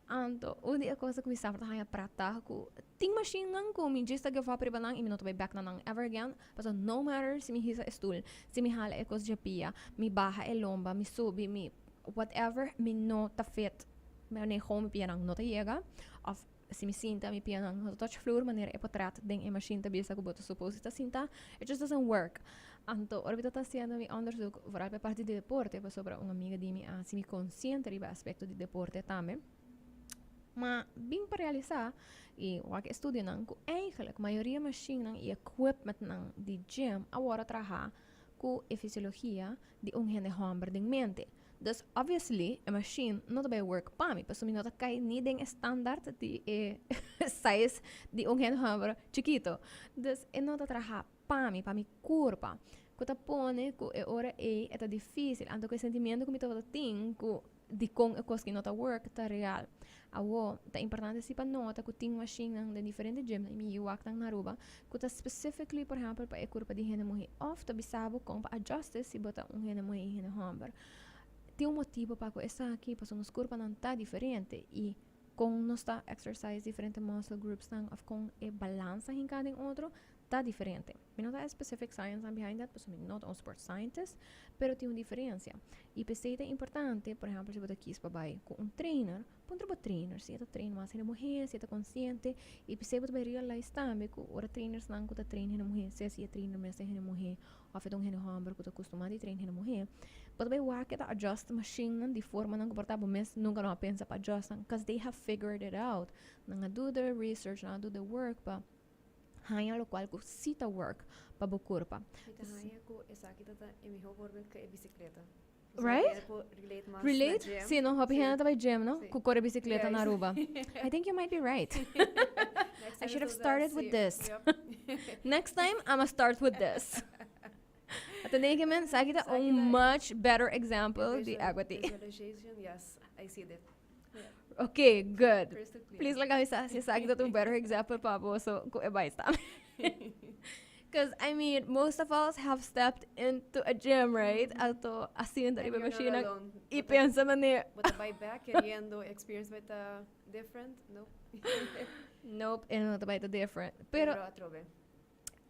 Anto, un di e cosnan cu mi semper ta haya prata cu tin machine nan cu mi djis ta give up riba nan y mi no ta bay back na nan ever again. Pasobra no matter si mi hisa e stoel, si mi hala e cos dje pia, mi baha e lomba, mi subi, mi whatever, mi no ta fit. Mi gewoon mi pianan no ta yega. Of si mi sinta, mi pianan no ta touch vloer, manera e portret den e machine ta bisa cu bo ta supposed ta sinta. It just doesn't work. Anto, ora mi ta haciendo mi onderzoek, vooral pa e parti di deporte, pasobra un amiga di mi a haci mi consciente riba aspecto di deporte tambe. Ma bin pa realisa y wak e estudionan cu eigenlijk mayoria machinenan y equipmentnan di gym a worde traha cu e fisiologia di un hende homber den mente. Dus obviously e machine no ta bay work pa mi, pasobra mi no ta cay ni den e standaard di e size di un hende homber chikito. Dus e no ta traha pa mi, pa mi curpa. Cu ta pone cu e ora ey e ta dificil. Anto cu e sentimiento cu mi tabata tin cu dicon e cos ki no ta work ta real. Awo, ta importante si pa nota cu tin machinenan den diferente gymnan y mi yu wak nan na Aruba cu ta specifically por ehempel pa e curpa di hende muhe of ta bisa bo con pa adjust si bo ta un hende muhe y hende homber. Tin un motibo pa cu esaki pasobra nos curpanan ta diferente y con nos ta exercise diferente muscle groupsnan of con e balansa hinca den otro ta diferente. Mi no ta e specific science behind that, pasobra mi no ta un sports scientist, pero tin un diferencia. Y p'esey ta importante, por ehempel, si bo ta kies pa bay cu un trainer, puntra bo trainer si e ta train mas hende muhe, si e ta consciente, y p'esey bo ta bay realize tambe cu ora trainersnan cu ta train hende muhe, sea si e trainer mes ta hende muhe of e ta un hende homber cu ta custuma di train hende muhe, bo ta bay wak e ta adjust machinenan di formanan cu por ta bo mes nunca no a pensa pa adjust nan, cause they have figured it out. Nan a do the research, nan a do the work pa haña locual cu si ta work pa bo curpa. Mi ta haña cu esaki ta ta e miho voorbeeld cu e bicicleta. Right? Por relate mas Relate? na gym. Si, no? Hopi Si. hende ta bay gym, no? Si. Cu core bicicleta na Yes. Aruba. I think you might be right. Next I time should have nos ta started with si. this. Yep. Next time, I'ma start with this. Atende que men, esaki ta Esaki un ta much better example di equity. Visualization, yes, I see that. Okay, good. Crystal clear. Please laga mi sa si esaki ta un better example pa boso cu e bay sta. Because, I mean, most of us have stepped into a gym, right? Anto, asina And riba you're not machine alone. y Bo ta pensa mane. Bo ta bay back queriendo experience bay ta different? Nope. Nope, e no ta bay ta different. Pero Pero atrobe.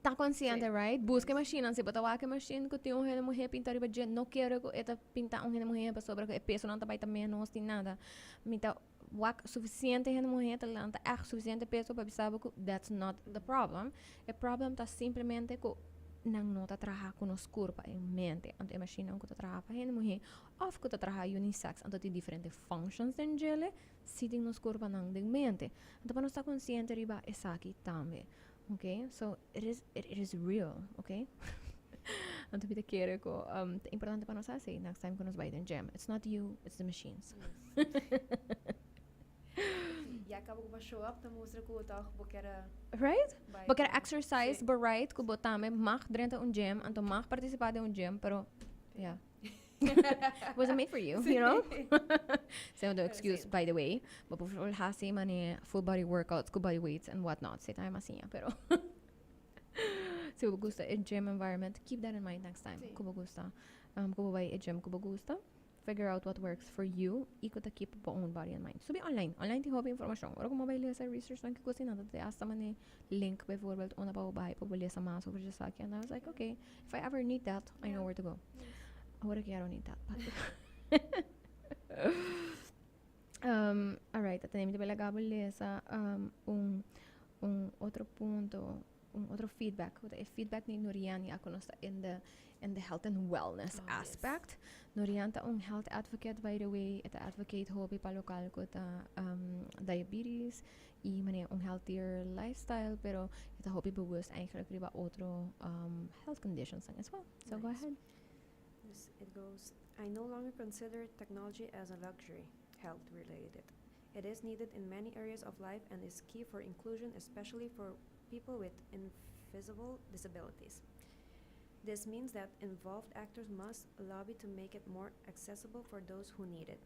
Ta consciente, Si. right? Busca e machine, si bo ta wak e machine cu tin un hende muhe pinta riba dje, no kere cu e ta pinta un hende muhe pasobra cu e pesonan ta bay ta menos ni nada. Mi ta wak suficiente hende muhe ta lanta echt suficiente peso pa bisa bo cu that's not the problem. E problem ta simplemente cu nan no ta traha cu nos curpa en mente. Anto e machinenan cu ta traha pa hende muhe of cu ta traha unisex, anto tin diferente functions den djele, si tin nos curpanan den mente. Anto pa nos ta consciente riba esaki tambe. Okay, so it is real, okay? Anto mi ta kere cu ta importante pa nos haci next time cu nos bay den gym. It's not you, it's the machines. Ya caba cu show up ta mustra cu toch bo kier Right? Bay Bo kier exercise, Si. but right, cu bo tambe mag drenta un gym, anto mag participa den un gym, pero yeah. Wasn't made for you, you know? So no excuse, by the way. But por favor, haci mane full body workouts, cu body weights and whatnot. Si ta asina, pero si bo gusta e gym environment, keep that in mind next time. Si. Cu bo gusta. Cu bo bay e gym cu bo gusta. Figure out what works for you y cu ta keep bo own body in mind. Subi online. Online tin hopi informacion. Ora cu bo bay lesa research nan kico asina, nan ta hasta mane link bijvoorbeeld unda pa bo bay pa bo lesa mas over esaki. And I was like, "Okay, if I ever need that, I know where to go." Awor cu I don't need that. But alright, tenemos cu laga bo lesa un otro punto, un otro feedback. E feedback di Norian ya cu nos ta in the health and wellness aspect. Norian ta un health advocate, by the way, e ta advocate hopi pa locual cu ta diabetes y mane un healthier lifestyle, pero e ta hopi bewust eigenlijk riba otro health conditions as well. So go Nice. Ahead. Yes, it goes, "I no longer consider technology as a luxury, health related. It is needed in many areas of life and is key for inclusion, especially for people with invisible disabilities. This means that involved actors must lobby to make it more accessible for those who need it.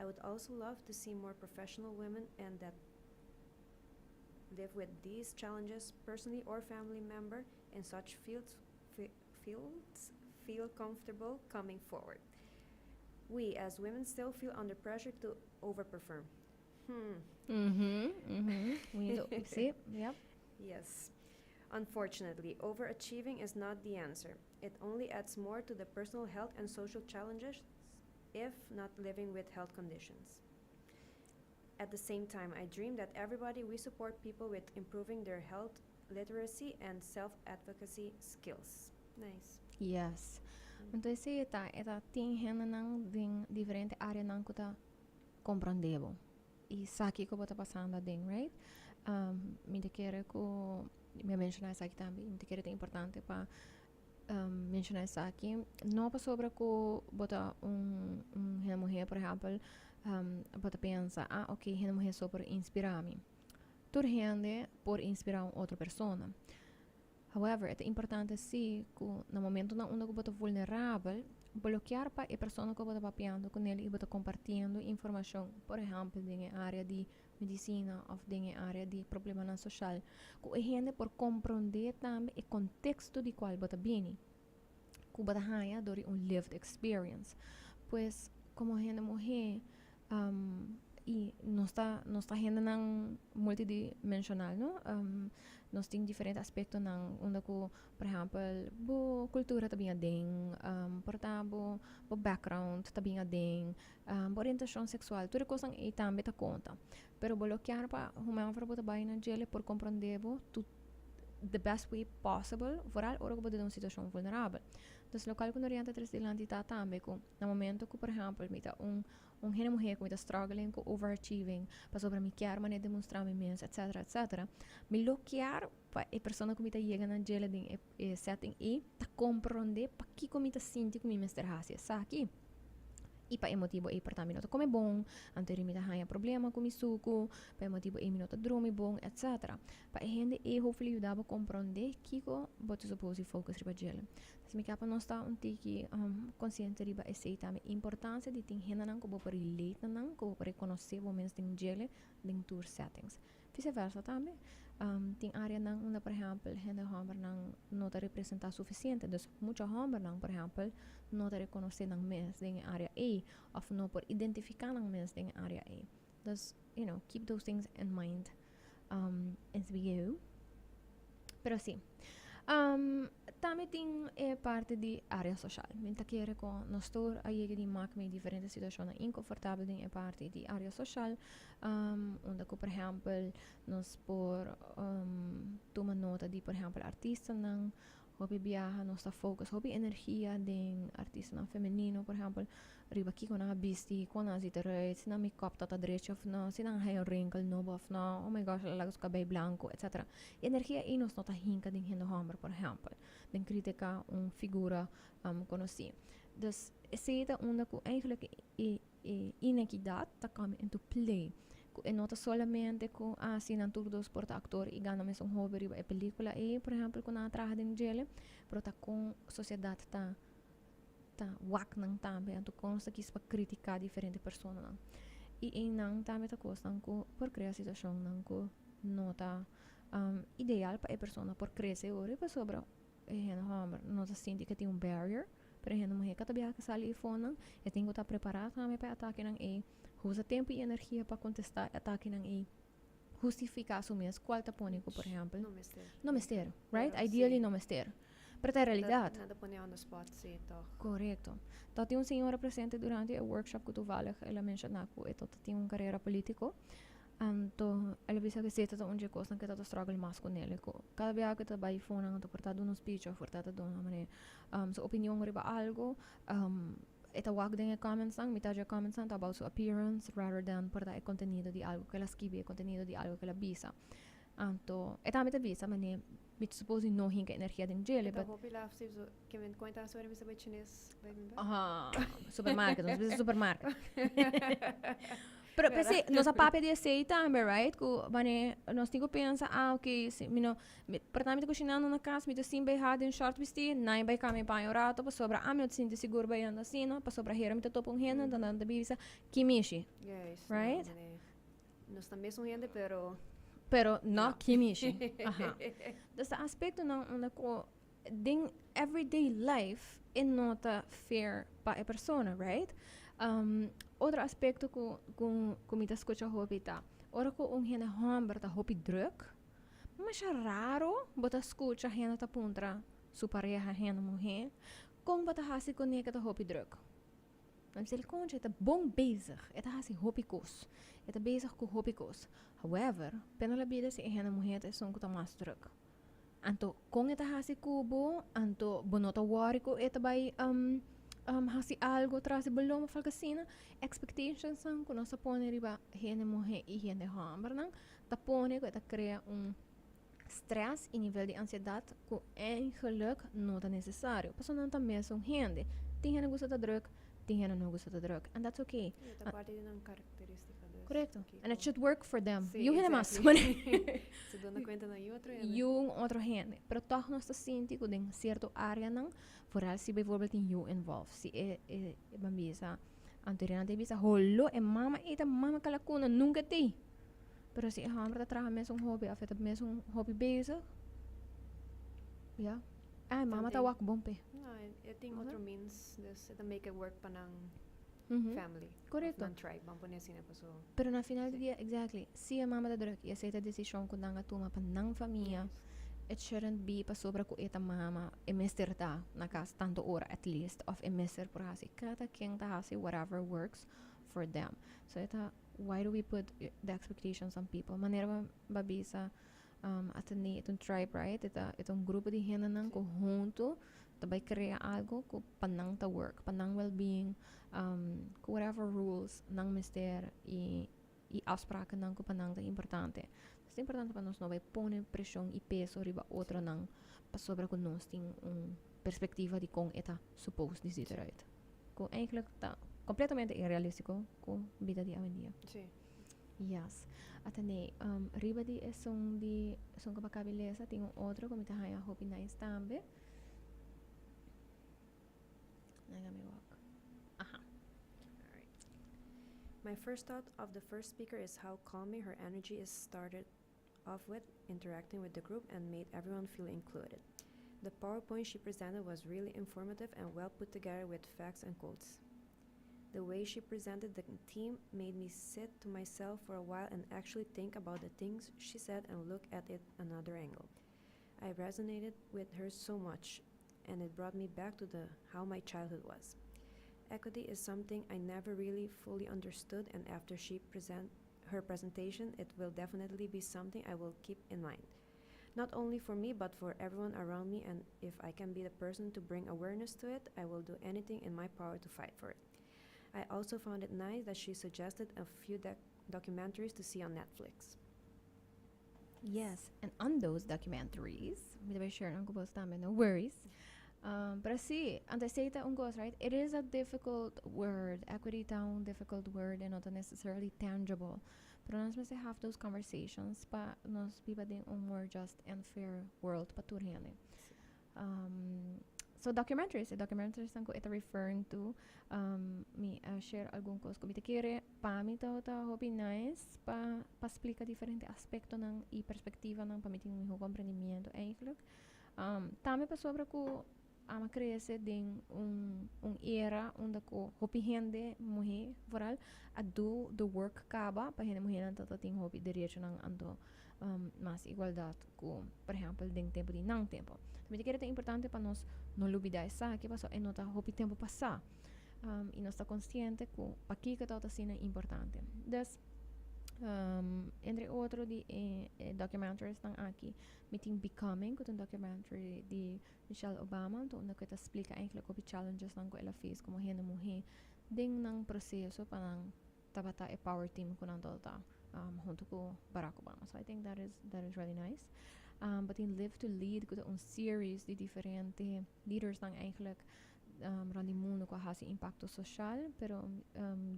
I would also love to see more professional women and that live with these challenges personally or family member in such fields, fields feel comfortable coming forward. We as women still feel under pressure to overperform. We need to see, yep. Yes. Unfortunately, overachieving is not the answer. It only adds more to the personal health and social challenges if not living with health conditions. At the same time, I dream that everybody we support people with improving their health literacy and self-advocacy skills. Nice. Yes. Anto esey e ta tin hendenan den diferente areanan cu ta comprende bo. Y sa kico bo ta pasando den, right? Mi ta kere cu mi a menciona esaki tambe, mi ta kere ta importante pa menciona esaki. No pasobra cu bo ta un hende muher, por ehempel, bo ta pensa, "Ah, ok, hende muher so por inspira mi." Tur hende por inspira un otro persona. However, ta importante si cu na momentonan unda cu bo ta vulnerabel, bo lo kier pa e persona cu bo ta papiando cu ne y bo ta compartiendo informacion, por ehempel, den area di medicina of den area di problemanan social, cu e hende por comprende tambe e contexto di cual bo ta bini. Cu bo ta haya door un lived experience. Pues, como hende muher, y nos ta hendenan multidimensional, no? Nos tin diferente aspectonan unda cu, por ehempel, bo cultura ta bin aden, por ta bo background ta bin aden, bo orientacion sexual, tur cos ey tambe ta conta. Pero bo lo kier pa whomever bo ta bay na djele por comprende bo to the best way possible, vooral ora cu bo ta den un situacion vulnerabel. Dus locual cu Norian ta trece dilanti ta tambe cu na momento cu, por ehempel, mi ta un hende muher cu mi ta struggling cu overachieving, pasobra mi kier manera demostra mi mes, etc., etc. Mi lo kier pa e persona cu mi ta yega na djele den e setting ey ta comprende pakico mi ta sinti cu mi mester haci esaki. Y pa e motibo ey por ta mi no ta come bon, anto mi ta haya problema cu mi sucu, pa e motibo ey mi no ta drumi bon, etc. Pa e hende ey hopefully yuda bo comprende kico bo ta suppose focus riba djele. Dus mi kier pa nos ta un tiki consciente riba esey tambe. Importancia di tin hendenan cu bo por relate na nan, cu bo por reconoce bo mes den djele den tur settings. Viceversa tambe. Tin areanan unda, por ehempel, hende hombernan no ta representa suficiente. Dus mucho hombernan, por ehempel, no ta reconoce nan mes den area ey of no por identifica nan mes den area ey. Dus, keep those things in mind as we go. Pero si. Tambe tin e parti di area social. Mi ta kere cu nos tur a yega di maak mee diferente situacion incomfortabel den e parti di area social. Unda cu, por ehempel, nos por tuma nota di, por ehempel, artistanan hopi biaha nos ta focus hopi energia den artistanan femenino, por ehempel, riba kico nan a bisti, con nan a ziet eruit, si nan make-up ta drechi of no, si nan haya un wrinkle nobo of no, oh my gosh, laga su cabey blanco, etc. Energia ey nos no ta hinca den hende homber, por ehempel, den critica un figura conoci. Dus esey ta unda cu eigenlijk e inequidad ta come into play. Cu e no ta solamente cu, ah, si nan tur dos por ta actor y gana mes un hopi riba e pelicula ey, por ehempel, cu nan a traha den djele, pero ta con sociedad ta wak nan tambe, anto con nos ta kies pa critica diferente personanan. Y einan tambe ta cosnan cu por crea situacionnan cu no ta ideal pa e persona por crece ora pasobra e hende homber no ta sinti cu tin un barrier, pero e hende muher cu ta biaha cu sali fonan, e tin cu ta prepara tambe pa e atakenan ey, usa tempo y energia pa contesta e atakenan ey, hustifica su mes, cual ta pone cu, por ehempel, No mester. No mester, right? Pero Ideally si. No mester. Pero ta realidad. Nada pone on the spot, si, toch. Correcto. Tabatin un señora presente durante e workshop cu toevallig el a menciona cu e tabatin un carera politico. Anto, el a bisa cu esey ta un di e cosnan cu e ta struggle mas cu ne. Cu cada biaha cu e ta bay fonan, anto por ta duna un speech of por ta duna manera su opinion riba algo, e ta wak den e comments nan, mitad di e comments nan ta about su appearance rather than por ta e contenido di algo cu el a skibi, e contenido di algo cu el a bisa. Anto, e tambe ta bisa, manera, mi suppose no hinca energia den djele, Ta but hopi laf, si, so, ke men cuenta sobre mi sabi Chines, bay mi ba? Aha, supermarket, nos bisa supermarket. Pero p'esey, nos a papia di esey tambe, right? Cu wanneer nos tin cu pensa, ah, ok, si, mi no, mi, por ta mi ta cushinando na cas, mi ta sin bay ha den short bisti, nan bay cambia paña un rato, pasobra ami no ta sinti sigur bay anda asina, pasobra hera mi ta topa un hende, dan ta bisa, ki mishi. Juist, Right? no, manera, nos ta mes un hende, pero Pero no kimishi. Aha. Dus e aspectonan unda cu den everyday life e no ta fair pa e persona, right? Otro aspecto cu mi ta scucha hopi ta, ora cu un hende homber ta hopi druk, masha raro bo ta scucha hende ta puntra su pareha hende muhe, con bo ta haci cu ne cu ta hopi druk? Nan bisa el concha e ta bon bezig, e ta haci hopi cos, e ta bezig cu hopi cos. However, pena la bida si e hende muhe ta esun cu ta mas druk. Anto con e ta haci cu bo, anto bo no ta worry cu e ta bay haci algo tras di bo lomba of algo asina. Expectations nan cu nos ta pone riba hende muhe y hende hombernan ta pone cu e ta crea un stress y nivel di ansiedad cu eigenlijk no ta necesario. Pasobra nan ta mesun hende. Tin hende gusta ta druk, tin hende no gusta ta druk. And that's okay. Y ta parti di nan caracteristica dus. Correcto. And it should work for them. Sí, Yu hende mas. Exactly. Se duna cuenta na yu otro hende. Yu un otro hende. Pero toch nos ta sinti cu den cierto areanan, vooral si bijvoorbeeld tin yu involved. Si e ban bisa, anto Irena ta bisa, holo, e mama ey ta mama calacuna, nunca t'ey. Pero si e homber ta traha mesun hopi of e ta mesun hopi bezig, ya. Ah, e mama ta wak bon p'e. No, e tin otro means, dus e ta make it work pa nan family. Correcto. Of nan tribe, ban pone asina paso. Pero na final di dia, exactly, si e mama ta druk y esey ta decision cu nan a tuma pa nan famia, it shouldn't be pasobra cu e ta mama, e mester ta na cas tanto ora at least, of e mester por haci. Cada ken ta haci whatever works for them. So e ta why do we put the expectations on people? Manera bo ba bisa a tene e ta un tribe, right? E ta e ta un grupo di hendenan ku huntu ta bai krea algo ku pa nan ta work, pa nan well-being, ku whatever rules nan mester i i afsprakennan ku pa nan ta importante. Ta importante pa nos no bai pone preshon i peso riba otronan pasobra ku nos tin un perspectiva di con e ta supposed di ziet eruit. Cu eigenlijk ta completamente irrealistico cu bida di awendia. Yes. Ata nee, riba di esun di esun cu bo acaba di lesa tin un otro cu mi ta haya hopi nice tambe. Laga mi wak. Aha. Alright. My first thought of the first speaker is how calming her energy is started off with interacting with the group and made everyone feel included. The PowerPoint she presented was really informative and well put together with facts and quotes. The way she presented the theme made me sit to myself for a while and actually think about the things she said and look at it another angle. I resonated with her so much, and it brought me back to the how my childhood was. Equity is something I never really fully understood, and after she present her presentation, it will definitely be something I will keep in mind. Not only for me, but for everyone around me, and if I can be the person to bring awareness to it, I will do anything in my power to fight for it. I also found it nice that she suggested a few documentaries to see on Netflix. Yes, and on those documentaries, mi ta bay share nan cu boso tambe, no worries. Pero si, anto esey ta un cos, right? It is a difficult word. Equity ta un difficult word en no ta necessarily tangible. Pero nos mester have those conversations pa nos biba den un more just and fair world pa tur hende. So documentaries, e documentaries nan cu e ta referring to, mi a share algun cos cu mi ta kere, pa mi ta hopi nice pa splica diferente aspectonan y perspectivanan pa mi tin un miho comprendimiento eigenlijk. Tambe pasobra cu Ama crece den un era unda cu hopi hende muhe vooral a do the work caba pa hende muhenan ta tin hopi derechonan anto mas igualdad cu por ehempel den tempo di nan tempo. Mi ta kere ta importante pa nos no lubida esaki pasobra e no ta hopi tempo pasa y nos ta consciente cu pakico ta asina importante. Dus entre otro di e documentaries nan aki mi tin Becoming cu ta un documentary di Michelle Obama, anto unda cu e ta splica eigenlijk hopi challenges nan cu el a face como hende muhe den nan proceso pa nan tabata e power team cu nan tabata hunto cu Barack Obama. So I think that is really nice. But in Live to Lead, cu ta un series di diferente leaders nan eigenlijk rond di mundo cu a haci impacto social, pero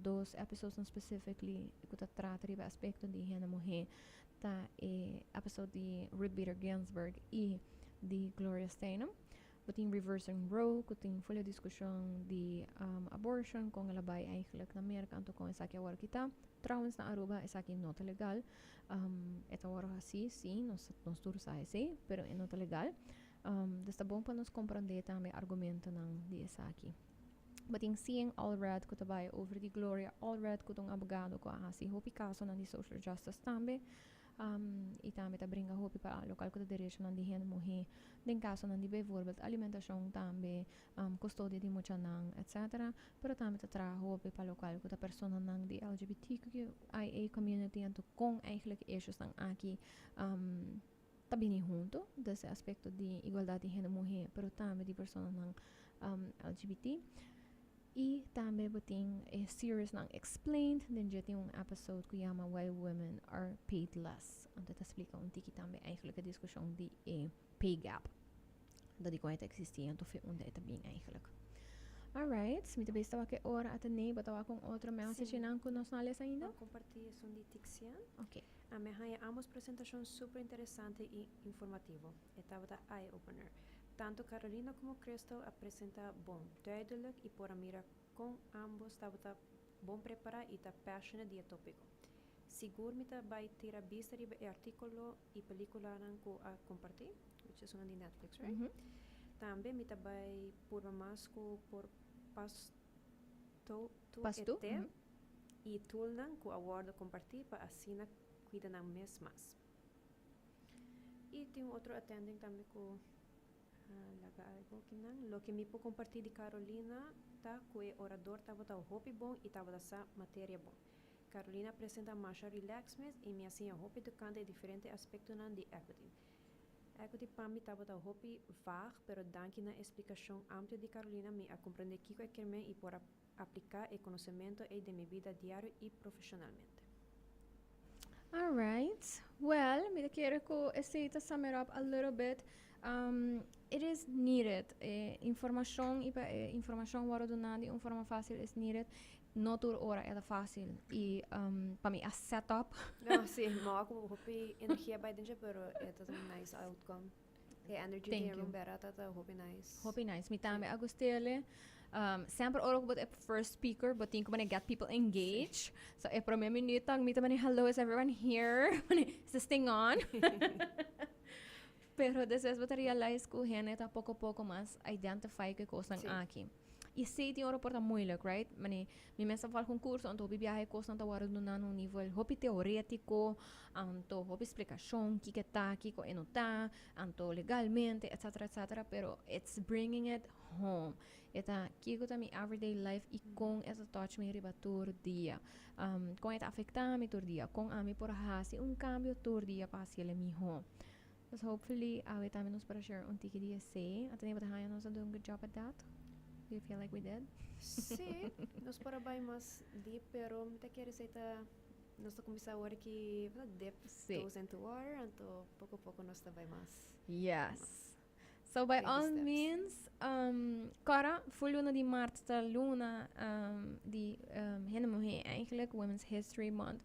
dos episodes nan specifically cu ta trata riba aspecto di hende muhe ta e episode di Ruth Bader Ginsburg y di Gloria Steinem. Bo tin Reversing Roe, cu tin full discusion di aborto. abortion, con el a bay eigenlijk na Merca, anto con esaki awor aki ta. Trouwens, na Aruba esaki no ta legal. E ta worde haci, si, nos tur sa esey, pero e no ta legal. Dus ta bon pa nos comprende tambe argumentonan di esaki. Bo tin Seeing Allred cu ta bay over di Gloria Allred, cu ta un abogado cu a haci hopi casonan di social justice tambe. Y tambe ta bringa hopi pa local cu ta derechonan di hende muhe den casonan di bijvoorbeeld alimentacion tambe, custodia di muchanan, etcetera. Pero tambe ta traha hopi pa local cu ta personanan di LGBTQIA community, anto con eigenlijk issuesnan aki ta bini hunto, dus e aspecto di igualdad di hende muhe, pero tambe di personanan LGBT. Y tambe bo tin e series nan Explained, den dje tin un episode cu yama "Why Women Are Paid Less". Anto ta splica un tiki tambe eigenlijk e discusion di e pay gap. Dat di con e ta existi, anto fe unda e ta bin eigenlijk. Alright, mi ta besta wak e ora atene, bo ta wak un otro message nan cu nos no a lesa ainda? Bo comparti esun di Tixian. Ok. Ami a haña ambos presentacion super interesante y informativo. E tabata eye-opener. Tanto Carolina como Crystal a presenta bon, duidelijk y por a mira con ambos tabata bon prepara y ta passionate di e topico. Sigur mi ta bay tira bista riba e articulo y peliculanan cu a comparti, which is una di Netflix, right? Tambe mi ta bay purba mas cu por pas to tu Pas e tu? te y toolnan cu a wordo comparti pa asina cuida nan mes mas. Y tin un otro attending tambe cu laga algo akinan. Loke mi por comparti di Carolina ta cu e orador tabata hopi bon y tabata sa materia bon. Carolina a presenta masha relax mes y mi a siña hopi tocante e diferente aspectonan di equity. Equity pa mi tabata hopi vaag, pero danki na explicacion amplio di Carolina mi a comprende kico e kermen y por a aplica e conocemento ey den mi bida diario y profesionalmente. Alright. Well, mi ta kere cu esey ta sum it up a little bit. It is needed. Informacion y pa e informacion wordo duna di un forma facil is needed. No tur ora e ta facil. Y pa mi a set up. No, si, mi a cu hopi energia bay den dje, pero e ta un nice outcome. E energy Thank den you. room bera ta hopi nice. Hopi nice. Mi tambe a gustele. Semper ora cu bo ta e first speaker, bo tin cu mane get people engaged. So e prome minuut dan mi ta mane, "Hello, is everyone here? Is this thing on?" Pero despues bo ta realize cu hende ta poco poco mas identify cu e cosnan aki. Y sí, tin ora por ta moeilijk, right? Mane, mi mes a volg un curso, anto hopi biaha e cosnan ta wordo duna na un nivel hopi teoretico, anto hopi explicacion, kiko ta, kiko e no ta, anto legalmente, etcetera, etcetera, pero it's bringing it home. E ta kiko ta mi everyday life y con e ta touch mi riba tur dia. Con e ta afecta mi tur dia, con ami por haci un cambio tur dia pa haciele miho. Dus hopefully awe tambe nos por share un tiki di esey. Atene, bo ta haya nos a do un good job at that? Do you feel like we did? Sí, nos por a bay mas deep, pero mi ta kere esey ta nos ta cuminsa awor aki dip toes into water, anto poco poco nos ta bay mas. Yes. So by Baby all steps. means, Cora, full luna di maart ta luna di hende muhe eigenlijk, Women's History Month.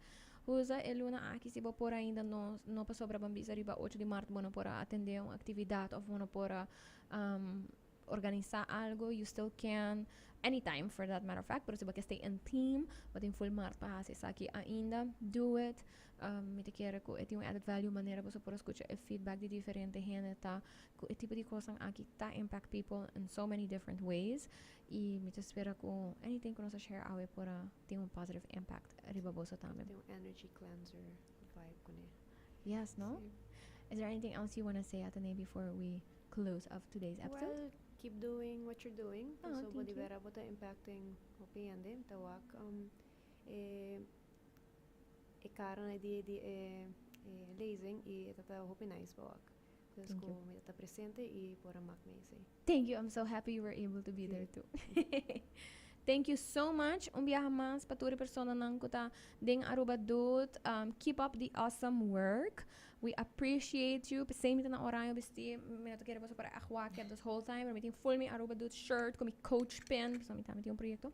Usa e luna aki si bo por ainda no, no pasobra ban bisa riba 8 di maart bo no por a atende un actividad of bo no por a organisa algo, you still can anytime for that matter of fact, pero si bo ke stay in theme, bo tin full maart pa haci esaki ainda, do it. Mi ta kere cu e tin un added value manera boso por a scucha e feedback di diferente hende ta cu e tipo di cosnan aki ta impact people in so many different ways y mi ta spera cu anything cu nos a share awe por a tin un positive impact riba boso tambe. Tin un energy cleanser vibe cune. Yes, no? Sí. Is there anything else you want to say, Atene, before we close off today's episode? Well, keep doing what you're doing. Oh, So thank bo you. di bera bo ta impacting hopi hende. Ta wak e cara di e lezing y e ta hopi nice pa wak. Dus Thank you. cu mi ta presente y por a mak mee esey. Thank you. I'm so happy you were able to be there too. Thank you so much. Un biaha mas pa tur personanan cu ta den Aruba Doet. Keep up the awesome work. We appreciate you. Pesey mi ta na oranje bisti. Mi no ta kere boso para echt wak this whole time. Pero mi tin full mi Aruba Doet shirt cu mi coach pin. So mi tambe tin un proyecto.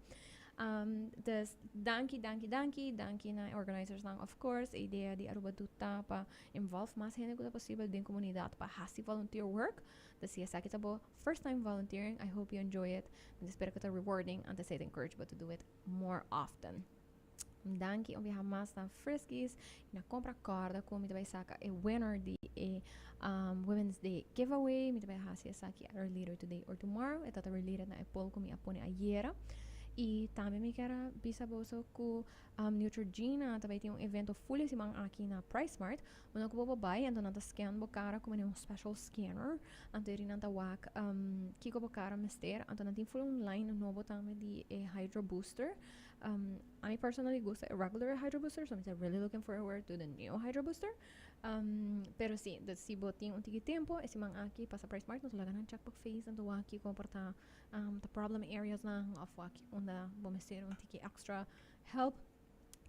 Dus danki, danki, danki, danki na organizers nan, of course. E idea di Aruba Doet ta pa involve mas hende cu ta posibel den comunidad pa haci volunteer work. Dus si esaki ta bo first time volunteering, I hope you enjoy it. Mi ta spera cu ta rewarding anto esey ta encourage bo to do it more often. Danki un biaha mas na Friskies y na Compra Corda cu mi ta bay saca e winner di e Women's Day giveaway. Mi ta bay haci esaki either later today or tomorrow. E ta ta related na e poll cu mi a pone ayera. Y tambe mi kier a bisa boso cu Neutrogena ta bay tin un evento full e siman aki na Price Mart. Unda cu bo por bay anto nan ta scan bo cara cu un special scanner. Anto eri nan ta wak kico bo cara mester. Anto nan tin full un line nobo tambe di e Hydro Booster. Ami personally gusta e regular Hydro Booster, so mi ta really looking forward to the new Hydro Booster. Pero si, dus si bo tin un tiki tempo e siman aki pasa Price Mart, nos laga nan check bo face anto wak kico por ta ta problem areas nan of wak unda bo mester un tiki extra help.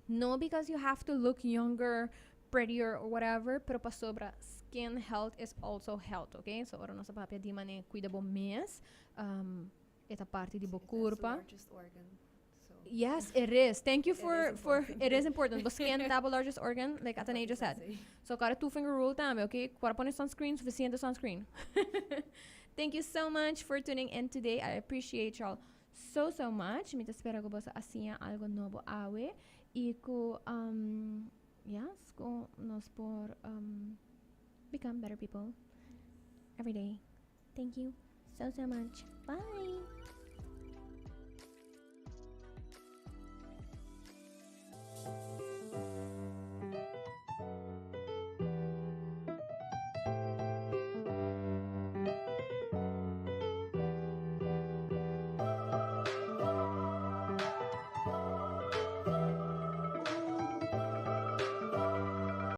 No because you have to look younger, prettier or whatever, pero pasobra skin health is also health, okay? So ora nos a papia di mane cuida bo mes, e ta parti di bo curpa. That's the largest organ. So. Yes, it is. Thank you It for is for important. It is important. Bo skin ta bo largest organ, like Atene just said. So cara two finger rule tambe, okay? Para pone sunscreen, suficiente sunscreen. Thank you so much for tuning in today. I appreciate y'all so so much. Mi ta spera cu boso a siña algo nobo awe y cu yes, cu nos por become better people every day. Thank you so so much. Bye.